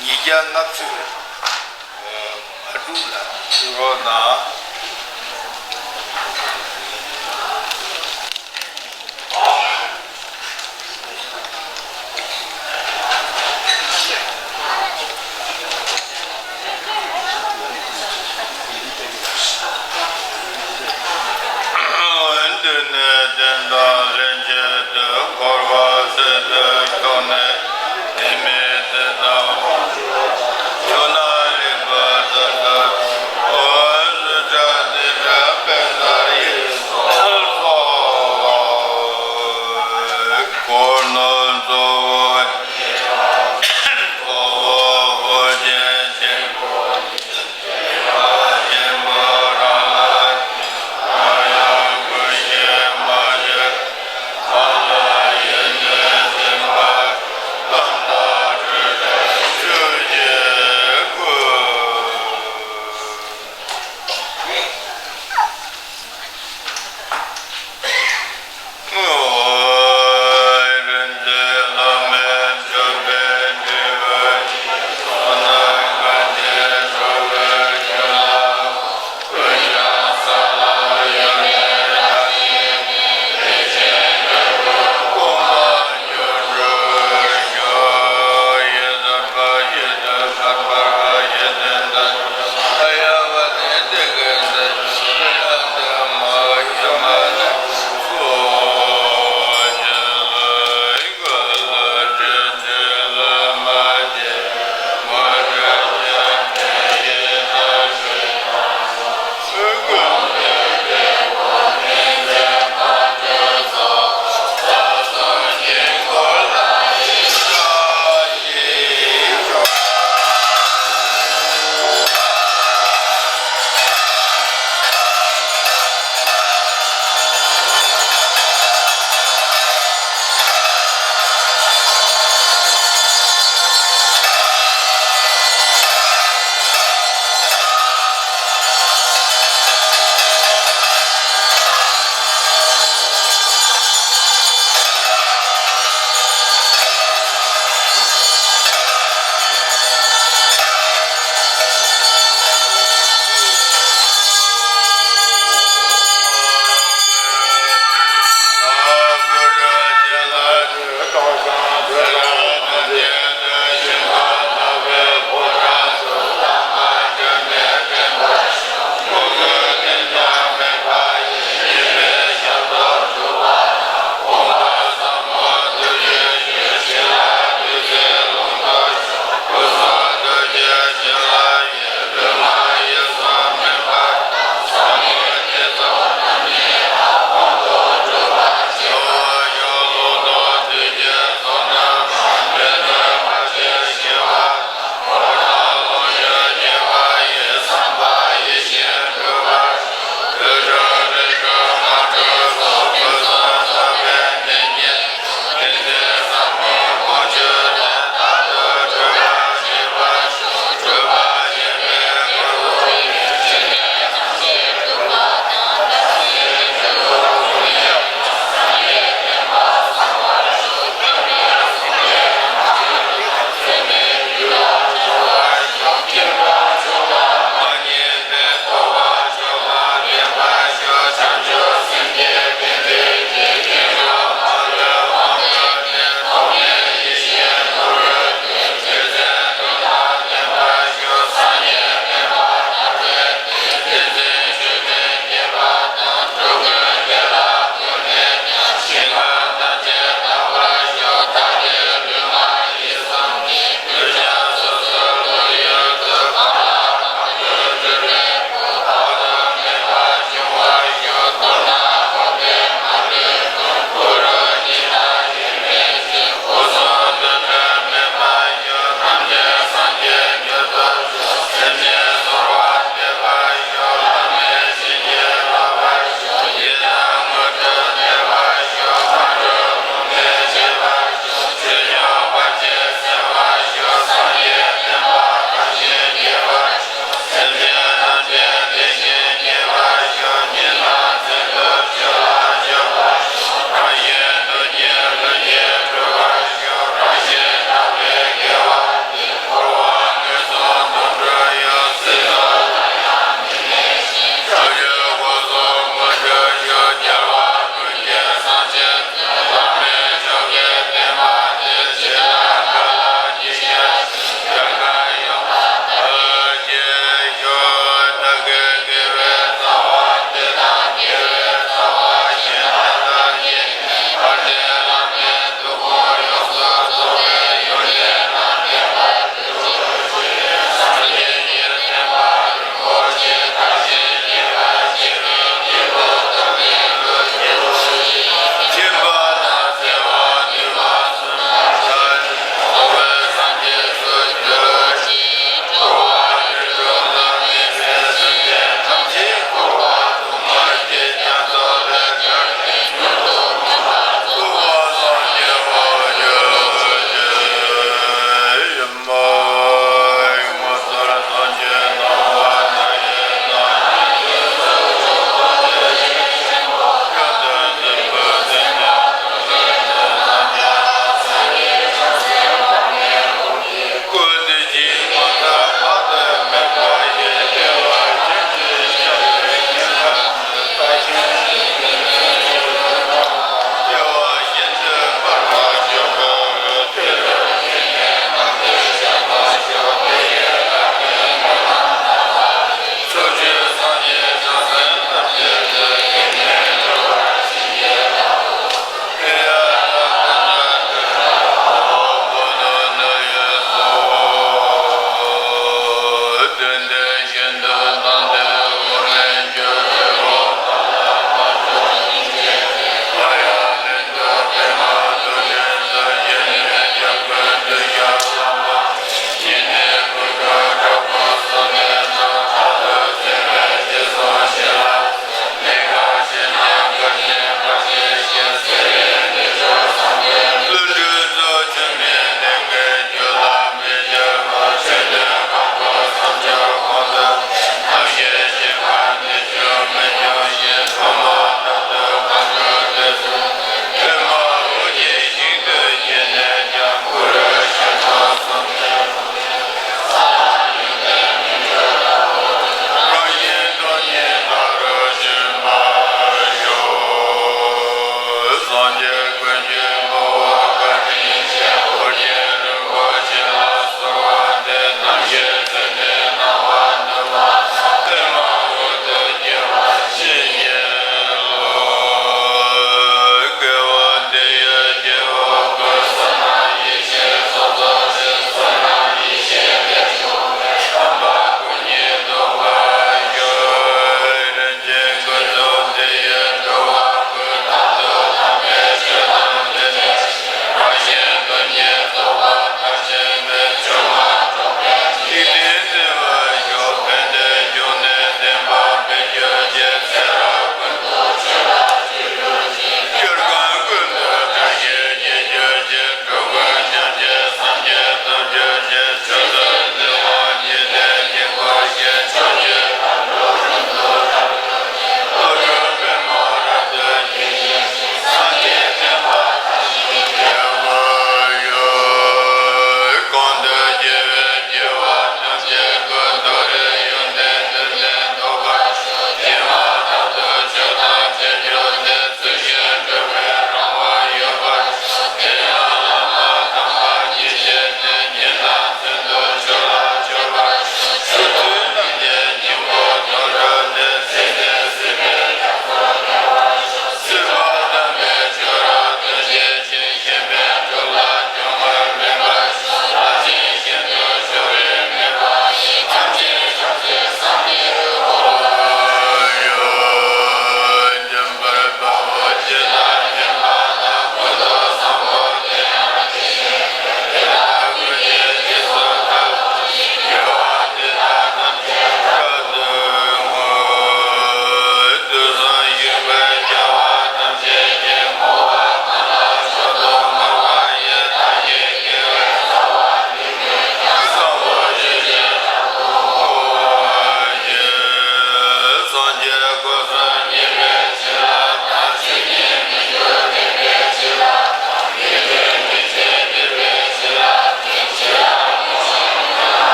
ཉིས་བརྒྱ་ལྔ་བཅུ་ང་དྲུག་ལ་གཟིགས་རོགས་གནང་། འདི་ནི་བདེན་དང་ལྷན་ཅིག་ཏུ་འཁོར་བ་སྲིད་པའི་ཁྱོན་ནས་ནི་མི་ཚེ་དང་ཆོས་ན་ལེགས་པར་ཐར་པའི་འོད་ཟེར་འཆར་ཏེ་འདྲ་དཔེ་ལྟར་ཡིད་སོ། འཁོར་ནོར་གཙོ་བོ་གཙོ་བོ་ཨོ་རྒྱན་ཆེན་པོ།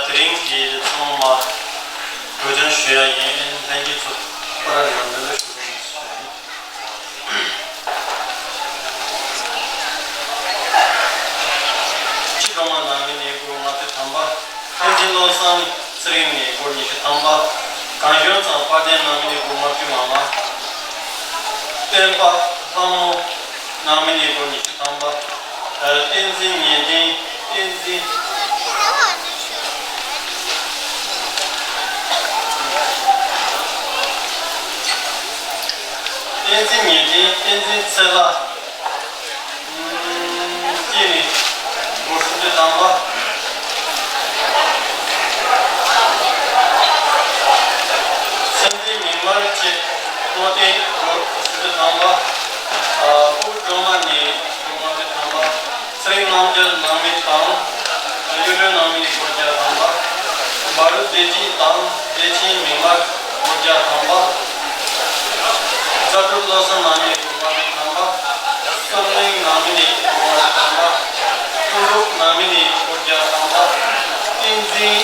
དེ་རིང་གི་ཚང་མ་གྲོས་བསྡུར་ཞུ་ཡ་ཡིན། ལྷན་རྒྱས་ཚོ་པར་ཡང་འདི་ལ་ཞུ་རོགས་གནང་ཞུ་ཡ་ཡིན། སྤྱི་སྒྲོལ་མ་ནང་མི་ནས་སྒོར་ལྔ་བཅུ་ཐམ་པ། བསྟན་འཛིན་བློ་བཟང་ཚེ་རིང་ནས་སྒོར་ཉི་ཤུ་ཐམ་པ། གངས་ལྗོངས་ཚང་དཔལ་ལྡན་ནང་མི་ནས་སྒོར་ལྔ་བཅུ་མ་མ། སྟོན་པ་ལྷ་མོ་ནང་མི་ནས་སྒོར་ཉི་ཤུ་ཐམ་པ། ཨ། བསྟན་འཛིན་ངེས་ཅན། བསྟན་འཛིན། བསྟན་འཛིན་ངེས་ཅན། བསྟན་འཛིན་ཚེ་ལྷ། ཨུམ། སྐྱེས་ནས་སྒོར་སུམ་ཅུ་ཐམ་པ། སེམས་ཅན་མིག་དམར་བཅས་བསྔོ་རྟེན་སྒོར་སུམ་ཅུ་ཐམ་པ། ཨ། སྤུ་གུ་སྒྲོལ་མ་ནས་སྒོར་ལྔ་བཅུ་ཐམ་པ། ཚེ་རིང་རྣམ་རྒྱལ་ནང་མི་དང་། གཡུ་སྒྲོན་ནང་མི་ནས་སྒོར་བརྒྱ་ཐམ་པ། བ་རུ་བདེ་སྐྱིད་དང་བདེ་ཆེན་མིག་དམར་སྒོར་བརྒྱ་ཐམ་པ། རྫ་གྲུབ་བློ་བཟང་ནང་མི་ནས་སྒོར་ལྔ་བཅུ་ཐམ་པ། བསམ་གླིང་ནང་མི་ནས་སྒོར་ལྔ་བཅུ་ཐམ་པ། ཀུན་སྒྲུབ་ནང་མི་ནས་སྒོར་བརྒྱ་ཐམ་པ། བསྟན་འཛིན་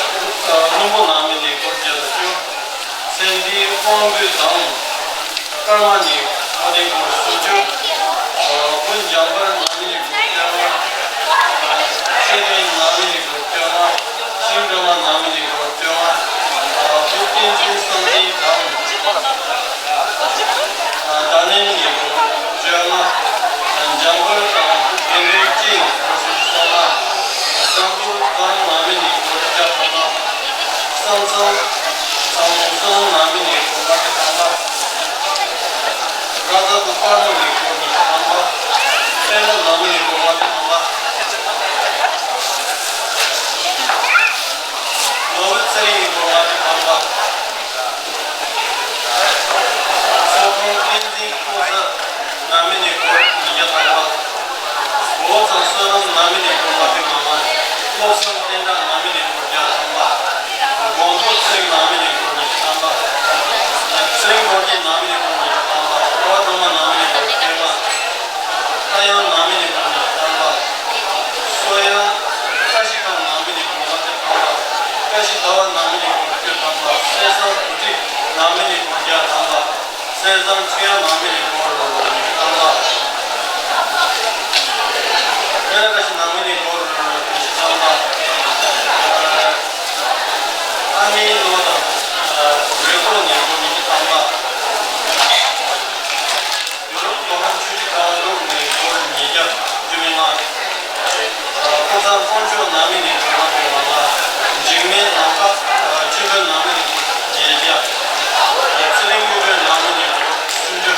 བློན་པོ་ནང་མི་ནས་སྒོར་བརྒྱ་དང་བཅུ། སེམས་ཅན་དབང་པོ་དང་། ཀརྨ་ནས་བསྔོ་རྟེན་སྒོར་སུམ་ཅུ། ཨ། བུ་འཇམ་དཔལ་ནང་མི་ནས་སྒོར་བཅོ་ལྔ། ཨ། ཆོས་སྒྲོན་ནང་མི་ནས་སྒོར་བཅོ་ལྔ། ཤིང་སྒྲོལ་མ་ནང་མི་ནས་སྒོར་བཅོ་ལྔ། ཨ། བུ་བསྟན་འཛིན་བསམ་གཏན་དང་། ཨ། ད་ནེ་ནས་སྒོར་བཅོ་ལྔ། ཨ། འཇམ་དཔལ་དང་བུ་དགེ་འདུན་གཅིག་ནས་སྒོར་སུམ་ཅུ་སོ་ལྔ། བཟང་པོ་བཟང་ནང་མི་ནས་སྒོར་བརྒྱ་ཐམ་པ། བསམ་ཚང་བསམ་བསམ་ནང་མི་ནས་སྒོར་ལྔ་བཅུ་ཐམ་པ། ར་ས་ཀུ་པར་མོ་ནས་སྒོར་ཉི་ཤུ་ཐམ་པ། པད་མ་ནང་མི་ནས་སྒོར་ལྔ་བཅུ་ཐམ་པ། ནོར་བུ་ཚེ་རིང་ནས་སྒོར་ལྔ་བཅུ་ཐམ་པ། ཚོགས་དཔོན་བསྟན་འཛིན་ཀུན་བཟང་ནང་མི་ནས་སྒོར་ཉིས་བརྒྱ་ཐམ་པ། འོ་ཚང་བསོད་ནམས་ནང་མི་ནས་སྒོར་ལྔ་བཅུ་མ་མ། བློ་བཟང་བསྟན་དགྲ་ནང་མི་ནས་སྒོར་བརྒྱ་ཐམ་པ། མགོན་པོ་ཚེ་རིང་ནང་མི་ནས་སྒོར་ཉི་ཤུ་ཐམ་པ། ཚེ་རིང་སྒོར་གྱི་ནང་མི་ནས་སྒོར་ཉི་ཤུ་ཐམ་པ། ཀ་བ་སྒྲོལ་མ་ནང་མི་ནས་སྒོར་བཅོ་ལྔ། ཀ་ཡང་ནང་མི་ནས་སྒོར་ཉི་ཤུ་ཐམ་པ། སོ་ཡང་ཀ་ཤི་ཀ་ནང་མི་ནས་སྒོར་ལྔ་བཅུ་ཐམ་པ། ཀ་ཤི་ཀ་བ་ནང་མི་ནས་སྒོར་བཅུ་ཐམ་པ། གསེར་ཟངས་བུ་ཁྲིད་ནང་མི་ནས་སྒོར་བརྒྱ་ཐམ་པ། གསེར་ཟངས་ཆུ་ཡང་ནང་མི་ནས་སྒོར་ཉི་ཤུ་ཐམ་པ། ཨ་ནེ་ནོ་དང་ཡོད་ཐོག་ནས་སྒོར་ཉི་ཤུ་ཐམ་པ། ཡུ་རོབ་མདོ་ཁམས་ཆུ་བཞི་སྒང་དྲུག་ནས་སྒོར་ཉིས་བརྒྱ་བཅུ་མེད་ལྔ། ཕོ་བྲང་དཀོན་མཆོག་ནང་མི་ནས་སྒོར་ལྔ་བཅུ་ང་ལྔ། འཇིགས་མེད་ལམ་ཁ་ཆོས་འཕེལ་ནང་མི་ནས་སྒོར་བརྒྱད་བརྒྱ། ཚེ་རིང་གཡུ་སྒྲོན་ནང་མི་ནས་སྒོར་སུམ་ཅུ།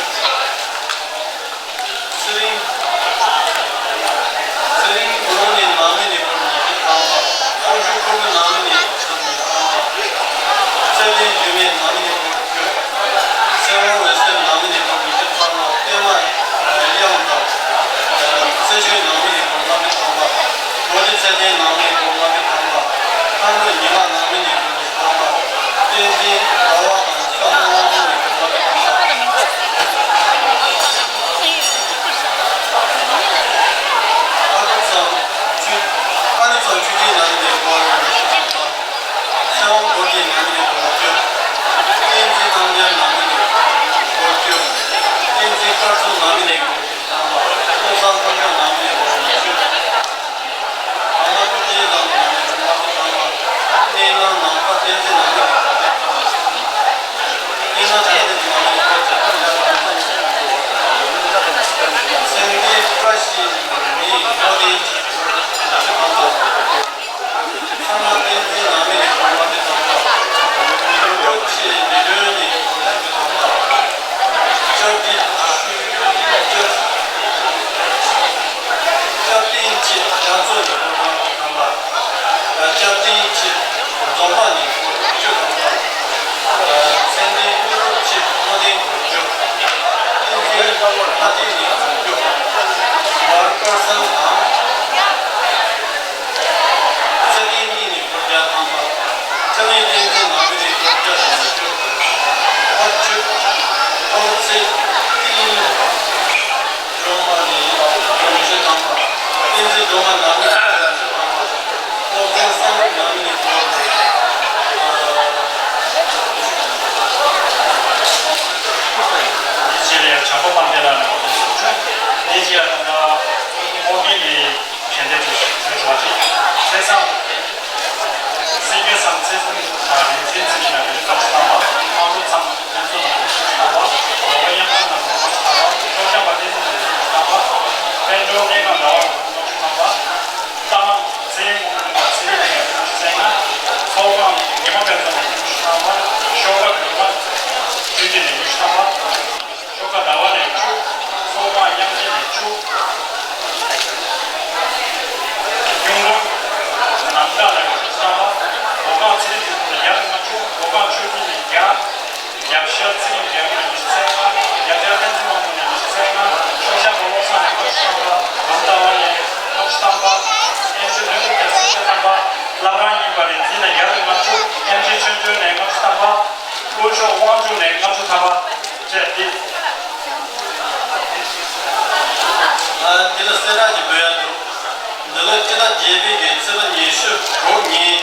དྲུག་ཉིན།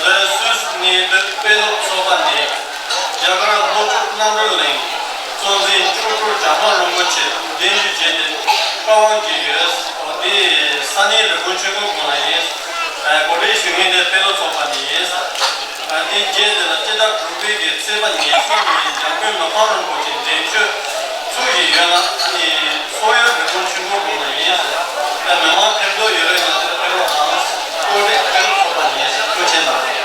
འདིར་སུད་སི་ནས་འདིར་དཔོན་སློབ་ཚོགས་པ་ནས་རྒྱ་གར་ལྷོ་ཕྱོགས་རྣམ་གྲོལ་གླིང་གཙོ་འཛིན་མཆོག་སྤྲུལ་བྲག་དམར་རིན་པོ་ཆེ་གདན་ཞུ་བྱས་ཏེ་བཀའ་དབང་བསྐུར་ཡོད། འདི་ས་གནས་རི་ཀོན་ཆོས་འཁོར་དགོན་ལ་ཡིན། གོ་སྒྲིག་ཞུ་མཁན་དེ་དཔོན་སློབ་ཚོགས་པ་ནས་ཡིན། དེའི་རྗེས་དེ་ལ་སྤྱི་ཟླ་དྲུག་པའི་གི་ཚེས་པ་ཉེར་གསུམ་ཉིན་འཇམ་མགོན་མི་ཕམ་རིན་པོ་ཆེ་འདྲེན་བྱོན་ཚུགས་བཞིན་ཡོད་ལ། ཨ་ནི་སོག་ཡུལ་རི་ཀོན་ཆོས་འཁོར་དགོན་ལ་ཡིན། ད་མི་མང་ཕེབས་འདོད་ཡོད་རེད་ན་དེ་ཕེབས་རོགས་གནང་། བཀོད་སྒྲིག་ཕེབས་ཚོགས་པ་ཡིན། ཐུགས་རྗེ་གནང་།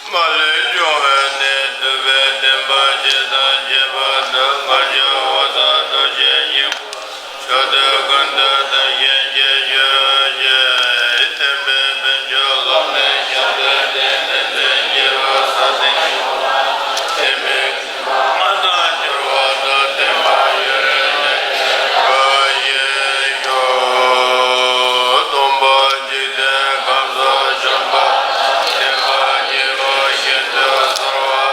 མ་ལུས་འབྱུང་བའི་གནས་ཐུབ་པའི་བསྟན་པ་སྤྱི་དང་ཁྱད་པར་དུ་ང་ཚོའི་འོད་གསལ་རྡོ་རྗེ་སྙིང་པོ། ཕྱོགས་དུས་ཀུན་ཏུ་བདག་གཞན་གྱི་ཆོས་ཀྱི་བསྟན་པའི་དཔལ་འབྱོར་ལམ་ནས་ཞབས་པད་བརྟན་ཏེ་མཚན་གྱི་བ་ས་སྟེང་དེ་མིན་མ་དང་འགྱུར་བ་དང་ལྡན་པ་ཡུན་རིང་གནས་པའི་ཞིང་ཤོག་སྟོང་པ་འཇིག་རྟེན་ཁམས་སུ་བྱོན་པ་བསྟན་པ་རྒྱལ་པོ་ཞིག་ཏུ་གསོལ་བ།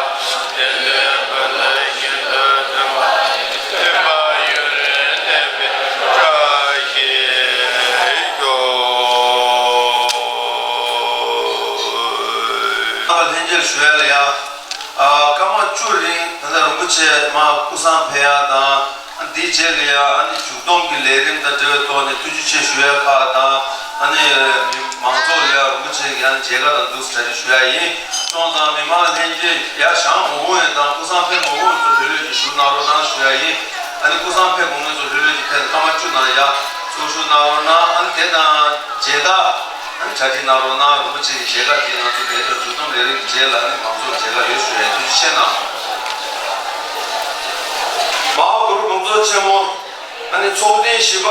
བསྟན་འཛིན་བོད་ལ་ཤིན་ཏུ་མཐུན་པ། མཐུན་པ་ཡུན་རིང་གནས་པའི་བཀྲ་ཤིས་ཤོག་ལྷན་རྒྱས་ཞུ་ཡ་ལ་ཡ། ཨ། སྐར་མ་བཅུ་རིང་ད་ལྟ་རིན་པོ་ཆེ་མར་སྐུ་སྲུང་ཕེབས་ཡ་དང་། ཨ། འདིའི་རྗེས་ལ་ཡ་ཨ་ནི་མཇུག་བསྡོམས་ཀྱི་ལས་རིམ་དང་འབྲེལ་བའི་ཐོག་ནས་ཐུགས་རྗེ་ཆེ་ཞུ་ཡ་ཁག་དང་། ཨ་ནི་མི་མང་ཚོགས་ལ་ཡ་རིན་པོ་ཆེ་གི་ཡང་མཇལ་ཁ་དང་འདུག་སེ་གྲ་སྒྲིག་ཞུ་ཡ་ཡིན། སོང་ཙང་མི་མང་ལྷན་རྒྱས་ཡར་བཞེངས་མ་འོང་ཡས་དང་སྐུ་སྲུང་ཕེབས་མ་འོང་ཡས་ཚོ་ལྷོད་ལྷོད་ཀྱིས་བཞུགས་གནང་རོགས་གནང་ཞུ་ཡ་ཡིན། ཨ་ནི་སྐུ་སྲུང་ཕེབས་འོང་མཁན་ཚོ་ལྷོད་ལྷོད་ཀྱིས་ཕེབས་ནས་སྐར་མ་བཅུ་ནང་ཡར་ཚུར་བཞུགས་གནང་རོགས་གནང་། ཨ་ནི་དེ་དང་མཇལ་དར་ཨ་ནི་གྲ་སྒྲིག་གནང་རོགས་གནང་། རིན་པོ་ཆེ་གི་མཇལ་ཁ་དེ་ང་ཚོ་ལས་དོན་མཇུག་བསྡོམས་ལས་རིམ་གྱི་རྗེས་ལ་ཨ་ནི་མང་ཚོགས་མཇལ་ཁ་ཡོད་ཞུ་ཡ་ཡིན། ཐུགས་རྗེ་ཆེ་གནང་། མ་ཧཱ་གུ་རུ་དགོངས་རྫོགས་ཆེན་མོ་ཨ་ནི་ཚོགས་ཐེངས་བཞི་པ།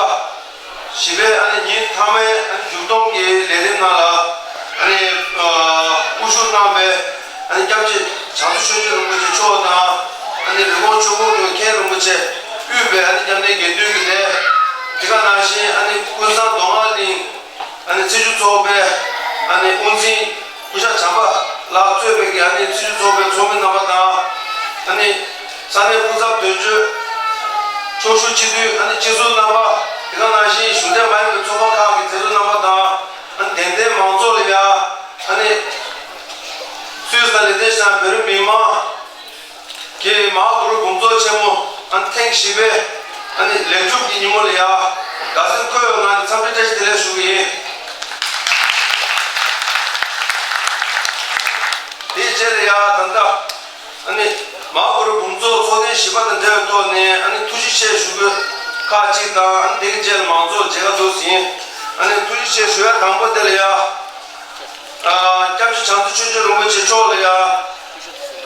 བཞི་པའི་ཨ་ནི་ཉིན་མཐའ་མའི་ཨ་ནི་མཇུག་བསྡོམས་ཀྱི་ལས་རིམ་ནང་ལ་ཨ་ནི་ཨ་དབུ་བཞུགས་གནང་བའི་ཨ་ནི་སྐྱབས་རྗེ་བྱང་ཆུབ་ཆོས་རྗེ་རིན་པོ་ཆེ་མཆོག་དང་། ཨ་ནི་རི་ཀོན་ཆོས་འཁོར་དགོན་མཁན་རིན་པོ་ཆེ་དབུས་པའི་ཨ་ནི་མཉམ་གནས་དགེ་འདུན་གྱི་སྡེ། དེ་ག་ནང་བཞིན་ཨ་ནི་ཀུན་བཟང་མདོ་སྔགས་གླིང་ཨ་ནི་ཚེས་བཅུ་ཚོགས་པའི་ཨ་ནི་དབུ་འཛིན་སྐུ་ཞབས་བྱམས་པ་ལགས་གཙོས་པའི་གི་ཨ་ནི་ཚེས་བཅུ་ཚོགས་པའི་ཚོགས་མི་རྣམ་པ་དང་། ཨ་ནི་ས་གནས་སྐུ་ཚབ་དོན་གཅོད། ཚོགས་ཞུགས་སྤྱི་འཐུས་ཨ་ནི་སྤྱི་ཟུར་རྣམ་པ། དེ་ག་ནང་བཞིན་གཞུང་འབྲེལ་མ་ཡིན་པའི་ཚོགས་པ་ཁག་གི་མཛད་གཙོ་རྣམ་པ་དང་། ཨ་ནི་དད་ལྡན་མང་ཚོགས་ལ་ཡ། ཨ་ནི་སུད་སི་དང་ལི་ཐན་ཤི་ཡན་བོད་རིགས་མི་མང་གིས་མ་ཧཱ་གུ་རུ་དགོངས་རྫོགས་ཆེན་མོ་ཨ་ནི་ཐེངས་བཞི་པའི་ཨ་ནི་ལེགས་གྲུབ་ཀྱི་ཉིན་མོ་ལ་ཡ། དགའ་སེམས་འཁོལ་བའི་ངང་ནས་འཚམས་འདྲི་བཀྲ་ཤིས་བདེ་ལེགས་ཞུ་གི་ཡིན། དེའི་རྗེས་ལ་ཡ་ད་ལྟ། ཨ་ནི་མ་ཧཱ་གུ་རུ་དགོངས་རྫོགས་ཚོགས་ཐེངས་བཞི་པ་དང་འབྲེལ་བའི་ཐོག་ནས་ཨ་ནི་ཐུགས་རྗེ་ཆེ་ཞུ་རྒྱུ་ཁག་ཅིག་དང་། ཨ་ནི་དེ་གི་རྗེས་ལ་མང་ཚོགས་མཇལ་ཁ་འདུག་ཟིན། ཨ་ནི་ཐུགས་རྗེ་ཆེ་ཞུ་ཡ་དང་པོ་དེ་ལ་ཡ། ཨ། སྐྱབས་རྗེ་བྱང་ཆུབ་ཆོས་རྗེ་རིན་པོ་ཆེ་མཆོག་ལ་ཡ།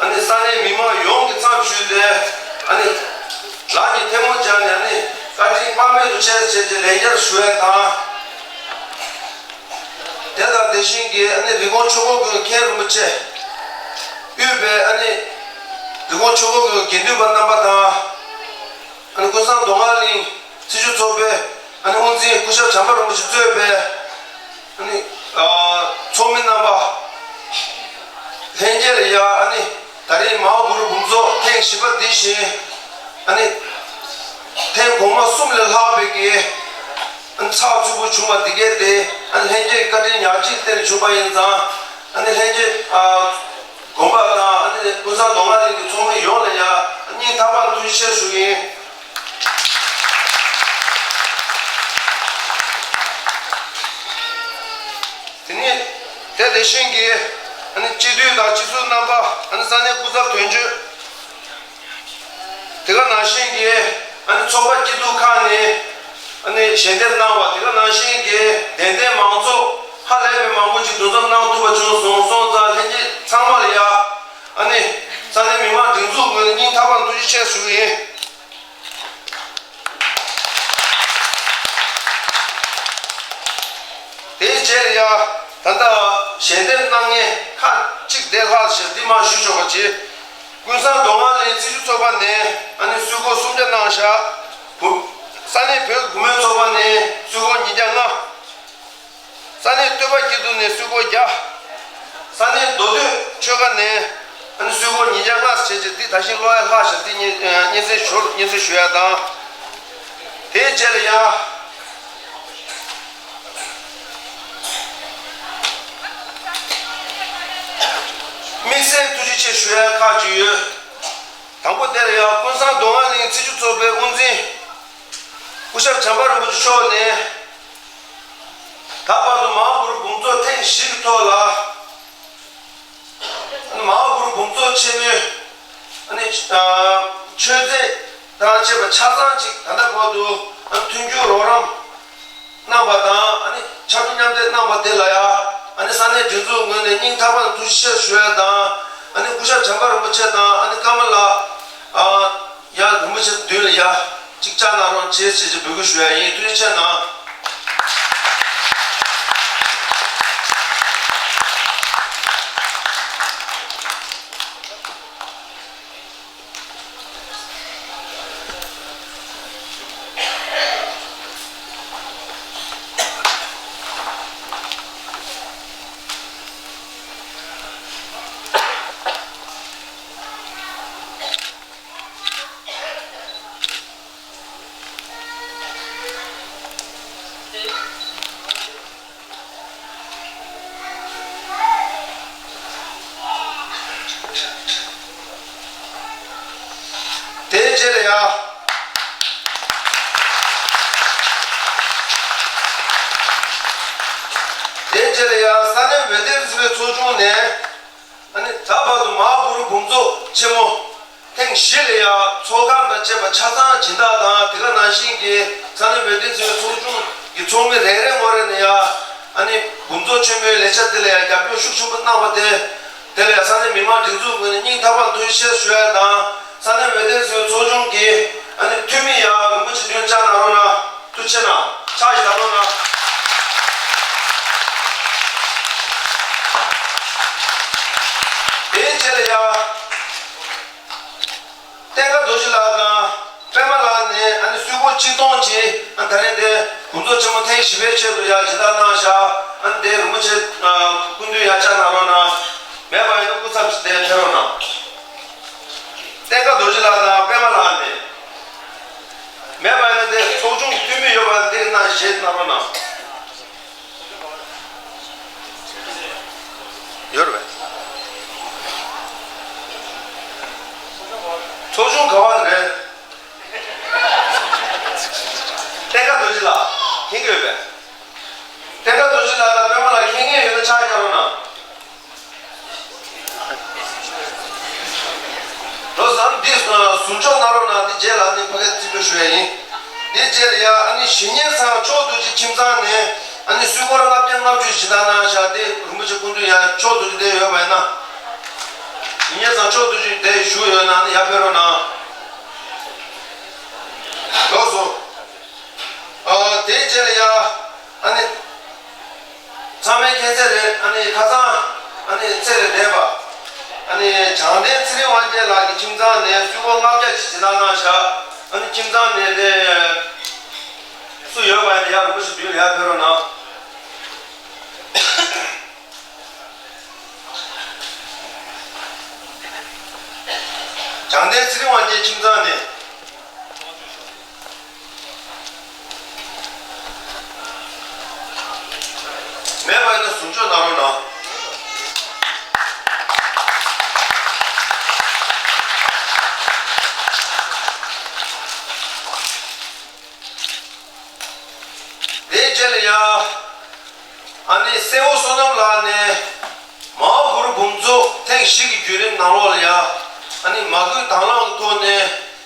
ཨ་ནི་ས་གནས་མི་མང་ཡོངས་ཀྱི་མཚམས་ཞུས་ཏེ། ཨ་ནི་ལག་གཉིས་ཐལ་མོ་སྦྱར་ནས། ཨ་ནི་བཀའ་དྲིན་དཔག་མེད་དུ་ཆེ་ཟེར་བྱས་ལན་བརྒྱར་ཞུ་ཡས་དང་། དེ་དང་དེ་བཞིན་གྱི་ཨ་ནི་རི་ཀོན་ཆོས་འཁོར་དགོན་མཁན་རིན་པོ་ཆེ། དབུས་པའི་ཨ་ནི་རི་ཀོན་ཆོས་འཁོར་དགོན་དགེ་འདུན་པ་རྣམ་པ་དང་། ཨ་ནི་ཀུན་བཟང་མདོ་སྔགས་གླིང་སྲི་ཞུ་ཚོགས་པའི་ཨ་ནི་དབུ་འཛིན་སྐུ་ཞབས་བྱམས་པ་རིན་པོ་ཆེ་གཙོས་པའི་ཨ་ནི་ཨ་ཚོགས་མི་རྣམ་པ། ལྷན་རྒྱས་ལ་ཡ་ཨ་ནི་ད་རེས་མ་ཧཱ་གུ་རུ་འབུམ་ཚོགས་ཐེངས་བཞི་པ་འདི་བཞིན། ཨ་ནི་ཐེངས་གོང་མ་གསུམ་ལས་ལྷག་པའི་གི་ཨ་ནི་ཚགས་ཚུད་པོ་བྱུང་བ་འདི་གས་དེ། ཨ་ནི་ལྷན་རྒྱས་ཀྱི་བཀའ་དྲིན་ཉག་གཅིག་སྟེར་བྱུང་བ་ཡིན་ཙང་། ཨ་ནི་ལྷན་རྒྱས་ཨ་དགོན་པ་དང་། ཨ་ནི་ཀུན་བཟང་མདོ་སྔགས་གླིང་གི་ཚོགས་མི་ཡོངས་ལ་ཡ་སྙིང་ཐག་པ་ནས་ཐུགས་རྗེ་ཆེ་ཞུ་གི་ཡིན། དེ་ནས་དེ་དེ་བཞིན་གྱི་ཨ་ནི་སྤྱི་འཐུས་དང་སྤྱི་ཟུར་རྣམ་པ། ཨ་ནི་ས་གནས་སྐུ་ཚབ་དོན་གཅོད། དེ་ག་ནང་བཞིན་གྱི་ཨ་ནི་ཚོགས་པ་སྐྱིད་སྡུག་ཁག་ནས་ཨ་ནི་ཞལ་འདེབས་གནང་བ། དེ་ག་ནང་བཞིན་གྱི་དད་ལྡན་མང་ཚོགས་ཧ་ལས་པའི་མང་པོ་ཅིག་འདུ་འཛོམས་གནང་ཐུབ་པ་བྱུང་སོང་། སོང་ཙང་ལྷན་རྒྱས་ཚང་མ་ལ་ཡ་ཨ་ནི་ས་གནས་མི་མང་སྒྲིག་འཛུགས་ངོས་ནས་སྙིང་ཐག་པ་ནས་ཐུགས་རྗེ་ཆེ་ཞུ་གི་ཡིན། དེའི་རྗེས་ལ་ཡ་ད་ལྟ་ཞལ་འདེབས་གནང་མཁན་ཁག་ཅིག་དེ་ལྷག་ཞེས་འདི་མ་ཞུ་ཆོག་པ་བྱེད། ཀུན་བཟང་མདོ་སྔགས་གླིང་སྲི་ཞུ་ཚོགས་པ་ནས་ཨ་ནི་གསོལ་ཕོགས་སུམ་བརྒྱ་གནང་བཞག་བུ། ས་གནས་བོད་ཀྱི་བུ་མོའི་ཚོགས་པ་ནས་གསོལ་ཕོགས་ཉིས་བརྒྱ་ལྔ། ས་གནས་སྟོད་པ་སྐྱིད་སྡུག་ནས་གསོལ་ཕོགས་བརྒྱ། ས་གནས་མདོ་སྟོད་ཆོལ་ཁ་ནས་ཨ་ནི་གསོལ་ཕོགས་ཉིས་བརྒྱ་ལྔ་བྱས་བྱས། འདི་ད་གཞི་ཀློག་ཡ་ལྷག་བཞག་འདི་སྙན་སྙན་སེང་ཞུ་སྙན་སེང་ཞུ་ཡ་དང་། དེའི་རྗེས་ལ་ཡ་དམིགས་བསལ་ཐུགས་རྗེ་ཆེ་ཞུ་ཡ་ཁག་ཅིག་ཡོད། དང་པོ་དེ་ལ་ཡ་ཀུན་བཟང་མདོ་སྔགས་གླིང་སྲི་ཞུ་ཚོགས་པའི་དབུ་འཛིན་སྐུ་ཞབས་བྱམས་པ་རིན་པོ་ཆེ་མཆོག་ནས། ད་བར་དུ་མ་ཧཱ་གུ་རུ་འབུམ་ཚོགས་ཐེངས་བཞི་གི་ཐོག་ལ། ཨ་ནི་མ་ཧཱ་གུ་རུ་འབུམ་ཚོགས་ཆེན་མོའི་ཨ་ནི་ཨ་མཆོད་རྫས་དང་བཅས་པ་ཆ་ཚང་ཅིག་ད་ལྟ་བར་དུ་ཨ་ནི་མཐུན་འགྱུར་རོགས་རམ་གནང་བ་དང་། ཨ་ནི་ཕྱར་གྲུ་མཉམ་འདེགས་གནང་བ་དེ་ལ་ཡ་ཨ་ནི་ས་གནས་སྒྲིག་འཛུགས་ངོས་ནས་སྙིང་ཐག་པ་ནས་ཐུགས་རྗེ་ཆེ་ཞུ་ཡ་དང་། ཨ་ནི་སྐུ་ཞབས་བྱམས་པ་རིན་པོ་ཆེ་དང་། ཨ་ནི་ཀརྨ་ལགས་ཨ་ཡ་རིན་པོ་ཆེ་མདུན་ལ་ཡ་གཅིག་བཅར་གནང་རོགས་བྱེད་ཅེས་འབོད་སྐུལ་ཞུ་ཡ་ཡིན། ཐུགས་རྗེ་ཆེ་གནང་། དེའི་རྗེས་ལ་ཡ། དེའི་རྗེས་ལ་ཡ་ས་གནས་བོད་བསྟན་སྲིད་པའི་ཚོགས་ཆུང་ནས། ཨ་ནི་ད་བར་དུ་མ་ཧཱ་གུ་རུ་འབུམ་ཚོགས་ཆེན་མོ་ཐེངས་བཞི་ལ་ཡ་ཚོགས་ཁང་དང་བཅས་པ་ཆ་ཚང་སྦྱིན་བདག་དང་། དེ་ག་ནང་བཞིན་གྱི་ས་གནས་བོད་བསྟན་སྲིད་པའི་ཚོགས་ཆུང་གི་ཚོགས་མི་རེ་རེ་ངོ་རེ་ནས་ཡ་ཨ་ནི་འབུམ་ཚོགས་ཆེན་མོའི་ལས་འཆར་དེ་ལ་ཡ་རྒྱབ་སྐྱོར་ཤུགས་ཆེན་པོ་གནང་བ་དེ། དེ་ལ་ཡ་ས་གནས་མི་མང་སྒྲིག་འཛུགས་ངོས་ནས་སྙིང་ཐག་པ་ནས་ཐུགས་རྗེ་ཆེ་ཞུ་ཡ་དང་། ས་གནས་བོད་བསྟན་སྲིད་པའི་ཚོགས་ཆུང་གི་ཨ་ནི་འཐུས་མི་ཡ་རིན་པོ་ཆེ་མདུན་བཅར་གནང་རོགས་གནང་། ཐུགས་རྗེ་ཆེ་གནང་། ཕྱག་ཞུ་གནང་རོགས་གནང་། དེའི་རྗེས་ལ་ཡ། བསྟན་དགའ་རྡོ་རྗེ་ལགས་དང་པད་མ་ལགས་ནས་ཨ་ནི་གསོལ་ཕོགས་ཆིག་སྟོང་ཅིག་ཨ་ད་རེས་དེ་འབུམ་ཚོགས་ཆེན་མོ་ཐེངས་བཞི་པའི་ཆེད་དུ་ཡ་སྦྱིན་བདག་གནང་བཞག་ཨ་ནི་དེ་རིན་པོ་ཆེ་སྐུ་མདུན་ཡ་བཅར་གནང་རོགས་གནང་། མེད་པ་ཡིན་ན་སྐུ་ཚབ་ཅིག་དེ་ཕེབས་རོགས་གནང་། བསྟན་དགའ་རྡོ་རྗེ་ལགས་དང་པད་མ་ལགས་ནས། མེད་པ་ཡིན་ན་དེ་ཚོགས་ཆུང་གི་འཐུས་མི་ཡོད་པ་དེ་གནང་བཞེས་གནང་རོགས་གནང་། ཡོད་རེད་པས། ཚོགས་ཆུང་ག་བ་རེད། བསྟན་དགའ་རྡོ་རྗེ་ལགས་མཁྱེན་གྱི་ཡོད་པས། བསྟན་དགའ་རྡོ་རྗེ་ལགས་དང་པད་མ་ལགས་མཁྱེན་མཁན་ཡོད་ན་ཕྱག་རྒྱག་རོགས་གནང་། ལོ་གསར་འདི་ཟུར་འཇོག་གནང་རོགས་གནང་། འདི་རྗེས་ལ་ནི་ཕ་གིར་རྩིས་སྤྲོད་ཞུ་ཡ་ཡིན། འདི་རྗེས་ལ་ཡ་ཨ་ནི་ཞི་གཉེར་ཚང་ཕྱོགས་བསྡུས་ཀྱི་ཁྱིམ་ཚང་ནས་ཨ་ནི་གསོལ་ཕོགས་ལྔ་བརྒྱ་ལྔ་བཅུ་ཞིག་བཏང་གནང་བཞག་དེ་རིན་པོ་ཆེ་སྐུ་མདུན་ཡ་ཕྱོགས་བསྡུས་ཀྱི་དེ་ཡོད་པ་ཡིན་ན། ཡིན་ཉེ་ཚང་མཆོག་ཏུ་ཅིག་དེ་བཞུགས་ཡོད་ན་ནི་ཡར་ཕེབས་རོགས་གནང་། ལགས་སོ། ཨ་དེའི་རྗེས་ལ་ཡ། ཨ་ནི། ཚང་མས་མཁྱེན་གསལ་རེད། ཨ་ནི་ཁ་སང་། ཨ་ནི་ཚེ་ལས་འདས་པ། ཨ་ནི་བྱང་བདེན་ཚེ་རིང་དབང་རྒྱལ་ལགས་ཀྱི་ཁྱིམ་ཚང་ནས་གསོལ་ཕོགས་ལྔ་བརྒྱ་ཅིག་སྦྱིན་བདག་གནང་བཞག་ཨ་ནི་ཁྱིམ་ཚང་ནས་དེ། སུ་ཡོད་པ་ཡིན་ན་ཡར་རིན་པོ་ཆེ་མདུན་ལ་ཡར་ཕེབས་རོགས་གནང་། བྱང་བདེན་ཚེ་རིང་དབང་རྒྱལ་ཁྱིམ་ཚང་ནས། མེད་པ་ཡིན་ན་གཟུངས་མཆོག་གནང་རོགས་གནང་། དེའི་རྗེས་ལ་ཡང་། ཨ་ནི་སེ་འོ་བསོད་ནམས་ལགས་ནས། མའོ་གུ་རུ་འབུམ་ཚོགས་ཐེངས་བཞི་གི་བརྒྱུད་རིམ་ནང་ལོགས་ལ་ཡང་། ཨ་ནི་མ་བསྐུལ་དང་བླངས་ཀྱི་ཐོག་ནས།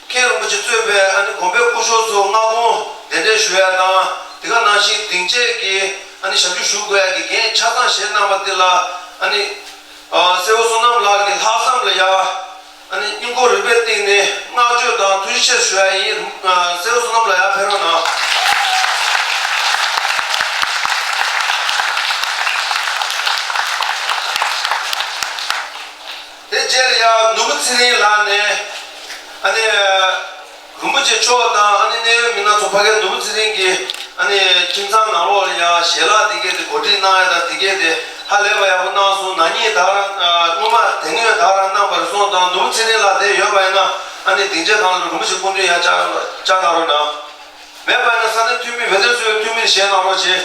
མཁན་རིན་པོ་ཆེ་གཙོས་པའི་ཨ་ནི་དགོན་པའི་སྐུ་ཞབས་ཚོ་སྔ་དགོང་གདན་འདྲེན་ཞུ་ཡ་དང་། དེ་ག་ནང་བཞིན་སྡིངས་ཆས་ཀྱི་ཨ་ནི་ཞབས་ཞུ་ཞུ་དགོས་ཡ་གི་འགན་ཆ་ཚང་བཞེས་གནང་བ་འདི་ལ། ཨ་ནི་སེ་འོ་བསོད་ནམས་ལགས་ཀྱི་ལྷག་བསམ་ལ་ཡ། ཨ་ནི་སྙིང་ཁོང་རུས་པའི་གཏིང་ནས་བསྔགས་བརྗོད་དང་ཐུགས་རྗེ་ཆེ་ཞུ་ཡ་ཡིན། སེ་འོ་བསོད་ནམས་ལགས་ཡར་ཕེབས་རོགས་གནང་། དེ་རྗེས་ལ་ཡང་ནོར་བུ་ཚེ་རིང་ལགས་ནས། ཨ་ནི། རིན་པོ་ཆེ་མཆོག་དང་ཨ་ནི་གནད་ཡོད་མི་སྣ་ཚོ་ཕ་གིར་ནོར་བུ་ཚེ་རིང་གི་ཨ་ནི་ཁྱིམ་ཚང་ནང་ལོགས་ལ་ཡང་ཞལ་ལག་དེ་གས་དེ་གོ་སྒྲིག་གནང་ཡ་དང་དེ་གས་དེ་ཧ་ལས་པ་ཡག་པོ་གནང་སོང་། ན་ནིང་ད་རང་སྔོན་མ་དེ་སྔོན་ད་རང་གནང་བ་རེད་སོང་ཙང་ནོར་བུ་ཚེ་རིང་ལགས་དེ་ཡོད་པ་ཡིན་ན་ཨ་ནི་སྡིངས་ཆ་སྒང་ལ་རིན་པོ་ཆེ་སྐུ་མདུན་ཡར་བཅར་བཅར་གནང་རོགས་གནང་། མེད་པ་ཡིན་ན་ས་གནས་འཐུས་མི་བེ་ཏའི་སུའི་འཐུས་མི་ཞལ་གནང་རོགས་བྱེད།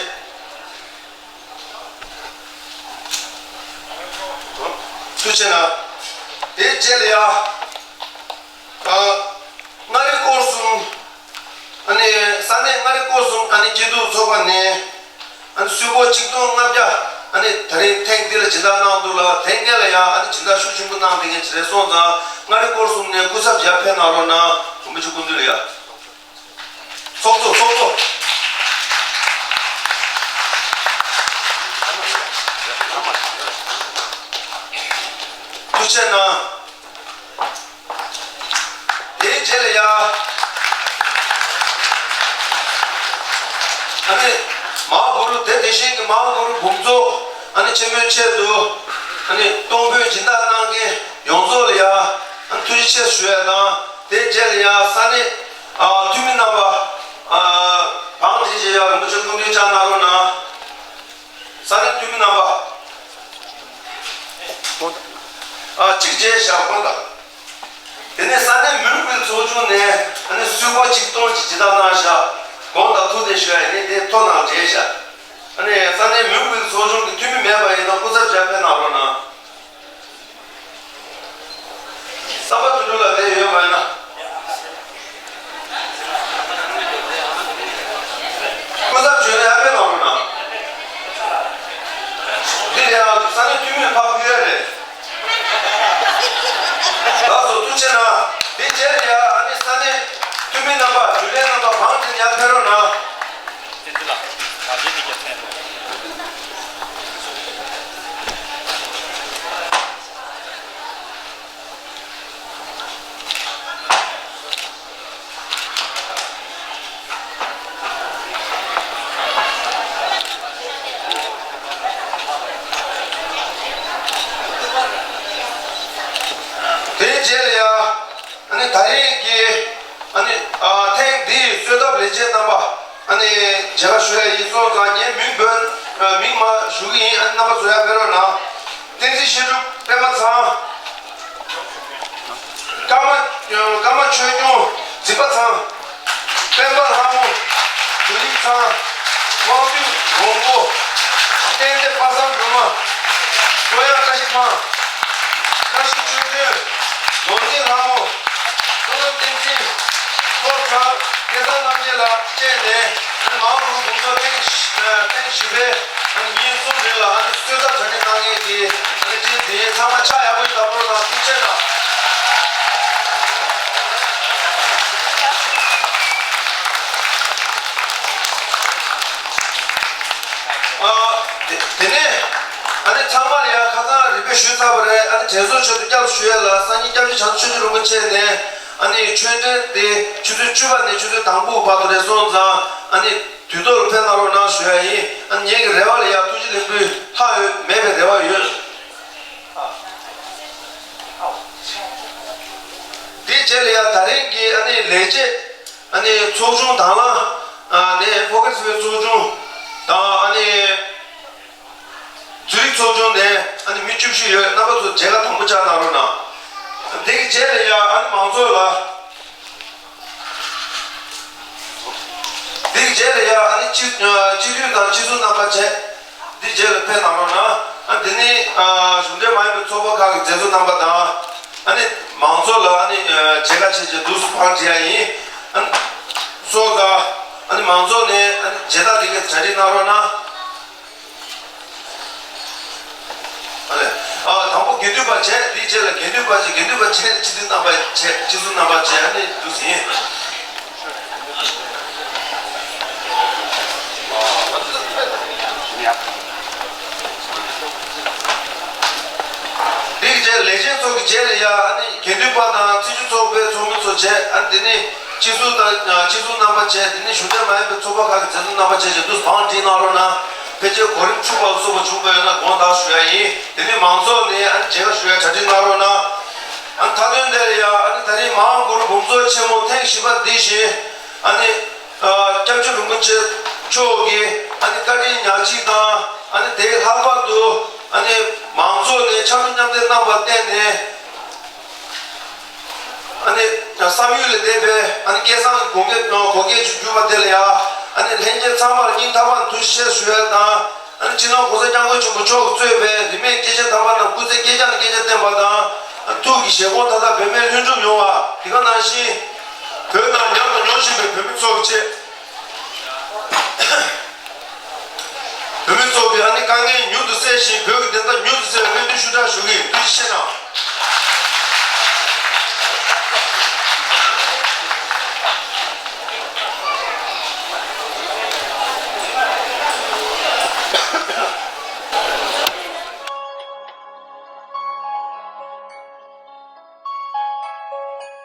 ཐུགས་རྗེ་གནང་། དེའི་རྗེས་ལ་ཡ། ཨ། མངའ་རིས་སྐོར་གསུམ། ཨ་ནི་ས་གནས་མངའ་རིས་སྐོར་གསུམ་ཨ་ནི་སྐྱིད་སྡུག་ཚོགས་པ་ནས། ཨ་ནི་གསོལ་ཕོགས་ཆིག་སྟོང་ལྔ་བརྒྱ། ཨ་ནི་ད་རིང་ཐེངས་འདི་ལ་སྦྱིན་བདག་གནང་འདུག་ལ་དེ་སྔོན་ལ་ཡང་ཨ་ནི་སྦྱིན་བདག་ཤུགས་ཆེན་པོ་གནང་བསྡད་མཁན་ཅིག་རེད་སོང་ཙང་མངའ་རིས་སྐོར་གསུམ་ནས་སྐུ་ཚབ་ཡར་ཕེབས་གནང་རོགས་གནང་། རིན་པོ་ཆེ་སྐུ་མདུན་ལ་ཡ། ཚོགས་གཙོ་ཚོགས་གཙོ། ཐུགས་རྗེ་གནང་། དེའི་རྗེས་ལ་ཡ། ཨ་ནི། མའོ་གུ་རུ་དེ་དེ་བཞིན་གྱི་མའོ་གུ་རུ་འབུམ་ཚོགས་ཨ་ནི་ཆེན་མོའི་ཆེད་དུ་ཨ་ནི་གཏོང་ཕོད་སྦྱིན་བདག་གནང་མཁན་ཡོངས་རྫོགས་ལ་ཡ་ཨ་ནི་ཐུགས་རྗེ་ཆེ་ཞུ་ཡ་དང་དེའི་རྗེས་ལ་ཡ་ས་གནས་ཨ་འཐུས་མི་རྣམ་པ་ཨ་བང་སྒྲིག་བྱེད་ཡ་རིན་པོ་ཆེ་སྐུ་མདུན་བཅར་གནང་རོགས་གནང་། ས་གནས་འཐུས་མི་རྣམ་པ། ཨ་གཅིག་བྱས་བཞག་དགོངས་དག་དེ་ནས་ས་གནས་མུན་པའི་ཚོགས་ཆུང་ནས་ཨ་ནི་གསོལ་ཕོགས་ཆིག་སྟོང་གཅིག་སྦྱིན་བདག་གནང་བཞག་དགོངས་དག་ཐུགས་བདེ་ཞུ་ཡ་ཡིན། དེ་ཐོ་ནང་བྲིས་བཞག་ཨ་ནི་ས་གནས་མུན་པའི་ཚོགས་ཆུང་གི་འཐུས་མི་མེད་པ་ཡིན་ན་སྐུ་ཚབ་ཡར་ཕེབས་གནང་རོགས་གནང་། བསམ་པ་དོན་གྲུབ་ལགས་དེ་ཡོད་མ་ཡིན་ན། སྐུ་ཚབ་བྱོན་ཡར་ཕེབས་གནང་རོགས་གནང་། འདི་ལ་ཡང་ས་གནས་འཐུས་མི་ཕར་ཕུལ་ཡ་རེད། ལགས་སོ་ཐུགས་རྗེ་གནང་། དེ་རྗེས་ལ་ཡ་ཨ་ནི་ས་གནས་འཐུས་མི་རྣམ་པ་རྒྱུན་ལས་རྣམ་པ་བང་སྒྲིག་ཡར་ཕེབས་རོགས་གནང་། དེའི་རྗེས་ལ་ཡ། ཨ་ནི་ད་རེས་ཀྱི་ཨ་ནི་ཨ་ཐེངས་འདིའི་གསོལ་ཐབ་ལས་བྱེད་རྣམ་པ་ཨ་ནི་མཇལ་ཁ་ཞུ་ཡ་ཡིན་སོང་ཙང་ངས་མིང་འབོད་ཨ་མིང་མ་ཞུ་གི་ཡིན། ཨ་ནི་རྣམ་པ་ཚོ་ཡར་ཕེབས་རོགས་གནང་། བསྟན་འཛིན་བཤད་སྒྲུབ་པད་མ་ཚང་། ཀརྨ་ཀརྨ་ཆོས་སྐྱོང་འཛིན་པ་ཚང་། སྤེན་པ་ལྷ་མོ། བདུད་རྩི་ཚང་། དབང་འདུས་མགོན་པོ། བསྟན་འཛིན་དཔལ་བཟང་སྒྲོལ་མ། ཀྲོང་ཡང་བཀྲ་ཤིས་ཕང་། བཀྲ་ཤིས་ཆོས་སྒྲོན། ནོར་འཛིན་ལྷ་མོ། བསོད་ནམས་བསྟན་འཛིན། ཐོབ་གྲགས། སྐལ་བཟང་རྣམ་རྒྱལ་ལགས་བཅས་ནས་མའོ་གུ་རུ་འབུམ་ཚོགས་ཐེངས་ཐེངས་བཞི་པའི་ཉིན་གསུམ་རིང་ལ་གསོལ་ཐབ་གྲ་སྒྲིག་གནང་མཁན་གྱི་བཀའ་དྲིན་འདི་ཚང་མ་ཕྱག་ཡག་པོ་ཞིག་བརྡབ་རོགས་གནང་། ཐུགས་རྗེ་གནང་། ཨ། དེ་དེ་ནས་ཨ་ནི་ཚང་མ་ཡ་ཁ་སང་རིམ་པས། ཞུས་ཚར་བ་རེད། ཨ་ནི་དྲན་གསོའི་ཆེད་དུ་བསྐྱར་ཞུ་ཡས་ལ། སངས་རྒྱས་སྐྱབས་རྗེ་བྱང་ཆུབ་ཆོས་རྗེ་རིན་པོ་ཆེ་ནས་ཨ་ནི་ཆོས་འབྲེལ་དེ་ཆུ་ཚོད་བཅུ་པ་ནས་ཆུ་ཚོད་དང་པོ་བར་དུ་རེད་སོང་ཙང་། ཨ་ནི་དུས་ཐོག་ལ་ཕེབས་གནང་རོགས་གནང་ཞུ་ཡ་ཡིན། ཨ་ནི་ངེད་ཀྱི་རེ་བ་ལ་ཡ་ཐུགས་རྗེ་ལེགས་འབུལ་ལྷག་ཡོད་མེད་པའི་རེ་བ་ཡོད། དེའི་རྗེས་ལ་ཡ་ད་རིང་གི་ཨ་ནི་ལས་བྱེད་ཨ་ནི་ཚོགས་ཆུང་དང་བླངས་ནས་ཕོ་ཁ་སི་ཕེལ་ཚོགས་ཆུང་དང་ཨ་ནི་ཛུ་རིག་ཚོགས་ཆུང་ནས་ཨ་ནི་མི་བཅུ་བཞི་ཡོད། རྣམ་པ་ཚོ་མཇལ་ཁ་དང་པོ་བཅར་གནང་རོགས་གནང་། དེ་གི་རྗེས་ལ་ཡ་ཨ་ནི་མང་ཚོགས་ལ། དེ་གི་རྗེས་ལ་ཡ་ཨ་ནི་སྤྱི་སྤྱི་འཐུས་དང་སྤྱི་ཟུར་རྣམ་པ་བཅས་དེ་རྗེས་ལ་ཕེབས་གནང་རོགས་གནང་། ཨ་དེ་ནི་གཞུང་འབྲེལ་མ་ཡིན་པའི་ཚོགས་པ་ཁག་གི་མཛད་གཙོ་རྣམ་པ་དང་། ཨ་ནི་མང་ཚོགས་ལ་ཨ་ནི་མཇལ་ཁ་བྱེད་ཆེད་དུ་སུ་ཕར་འགྲིག་ཡ་ཡིན། ཨ་ནི་སོགས་དང་། ཨ་ནི་མང་ཚོགས་ནས་ཨ་ནི་མཇལ་དར་དེ་ག་གྲ་སྒྲིག་གནང་རོགས་གནང་། ཨ་ལས། ཨ་དང་པོ་དགེ་འདུན་པ་བྱས། དེའི་རྗེས་ལ་དགེ་འདུན་པ་བྱས། དགེ་འདུན་པ་བྱས་སྤྱི་འཐུས་རྣམ་པ་བྱས། སྤྱི་ཟུར་རྣམ་པ་བྱས། ཨ་ནི་འདུག་ཟིན། དེའི་རྗེས་ལས་བྱེད་ཚོ་གི་རྗེས་ལ་ཡ་ཨ་ནི་དགེ་འདུན་པ་དང་བཙན་བྱོལ་ཚོགས་པའི་ཚོགས་མི་ཚོ་བྱས། ཨ་ནི་དེ་ནི་སྤྱི་ཟུར་དང་སྤྱི་ཟུར་རྣམ་པ་བྱས། དེ་ནི་གཞུང་འབྲེལ་མ་ཡིན་པའི་ཚོགས་པ་ཁག་གི་མཛད་གཙོ་རྣམ་པ་བྱས་བྱས་འདུག་བང་སྒྲིག་གནང་རོགས་གནང་། ཕལ་ཆེར་གོ་རིམ་འཁྲུག་པ་སོགས་པ་བྱུང་པ་ཡོད་ན་དགོངས་དག་ཞུ་ཡ་ཡིན། དེ་ནི་མང་ཚོགས་ནས་ཨ་ནི་མཇལ་ཁ་ཞུ་ཡ་གྲ་སྒྲིག་གནང་རོགས་གནང་། ཨ་ནི་མཐའ་དོན་དེ་ལ་ཡ་ཨ་ནི་ད་རིང་མ་ཧཱ་གུ་རུ་འབུམ་ཚོགས་ཆེན་མོ་ཐེངས་བཞི་པ་འདི་བཞིན་ཨ་ནི་ཨ་སྐྱབས་རྗེ་རིན་པོ་ཆེ་མཆོག་གི་ཨ་ནི་བཀའ་དྲིན་ཉག་གཅིག་དང་། ཨ་ནི་དེའི་ལྷག་པར་དུ་ཨ་ནི་མང་ཚོགས་ནས་ཕྱག་རོགས་མཉམ་འདེགས་གནང་བར་བརྟེན་ནས། ཨ་ནི་བསམ་ཡུལ་ལས་འདས་པའི་ཨ་ནི་སྐལ་བཟང་གི་བོད་སྐད་བོད་སྐད་ཅིག་བརྒྱུད་པ་དེ་ལ་ཡང་། ཨ་ནི་ལྷན་རྒྱས་ཚང་མར་སྙིང་ཐག་པ་ནས་ཐུགས་རྗེ་ཆེ་ཞུ་ཡ་དང་། ཨ་ནི་སྤྱི་ནོར་༸གོང་ས་༸སྐྱབས་མགོན་ཆེན་པོ་མཆོག་གིས་གཙོས་པའི་རིས་མེད་སྐྱེས་ཆེན་དམ་པ་རྣམས་སྐུ་ཚེ་བསྐལ་བརྒྱ་ནས་བསྐལ་བརྒྱར་བརྟན་པ་དང་། ཨ་ཐུགས་ཀྱི་བཞེད་དགོངས་མཐའ་དག་འབད་མེད་ལྷུན་འགྲུབ་ཡོང་བ། དེ་ག་ནང་བཞིན་བོད་ནང་ཉམས་དང་མྱོང་བཞིན་པའི་བོད་མི་ཚོ་གི་ཆེད། བོད་མི་ཚོ་གི་ཨ་ནི་དཀའ་ངལ་མྱུར་དུ་སེལ་ཞིང་། བོད་ཀྱི་བདེན་མཐའ་མྱུར་དུ་གསལ་བའི་སྨོན་འདུན་ཞུ་དྲག་ཞུ་གི་ཡིན། ཐུགས་རྗེ་ཆེ་གནང་།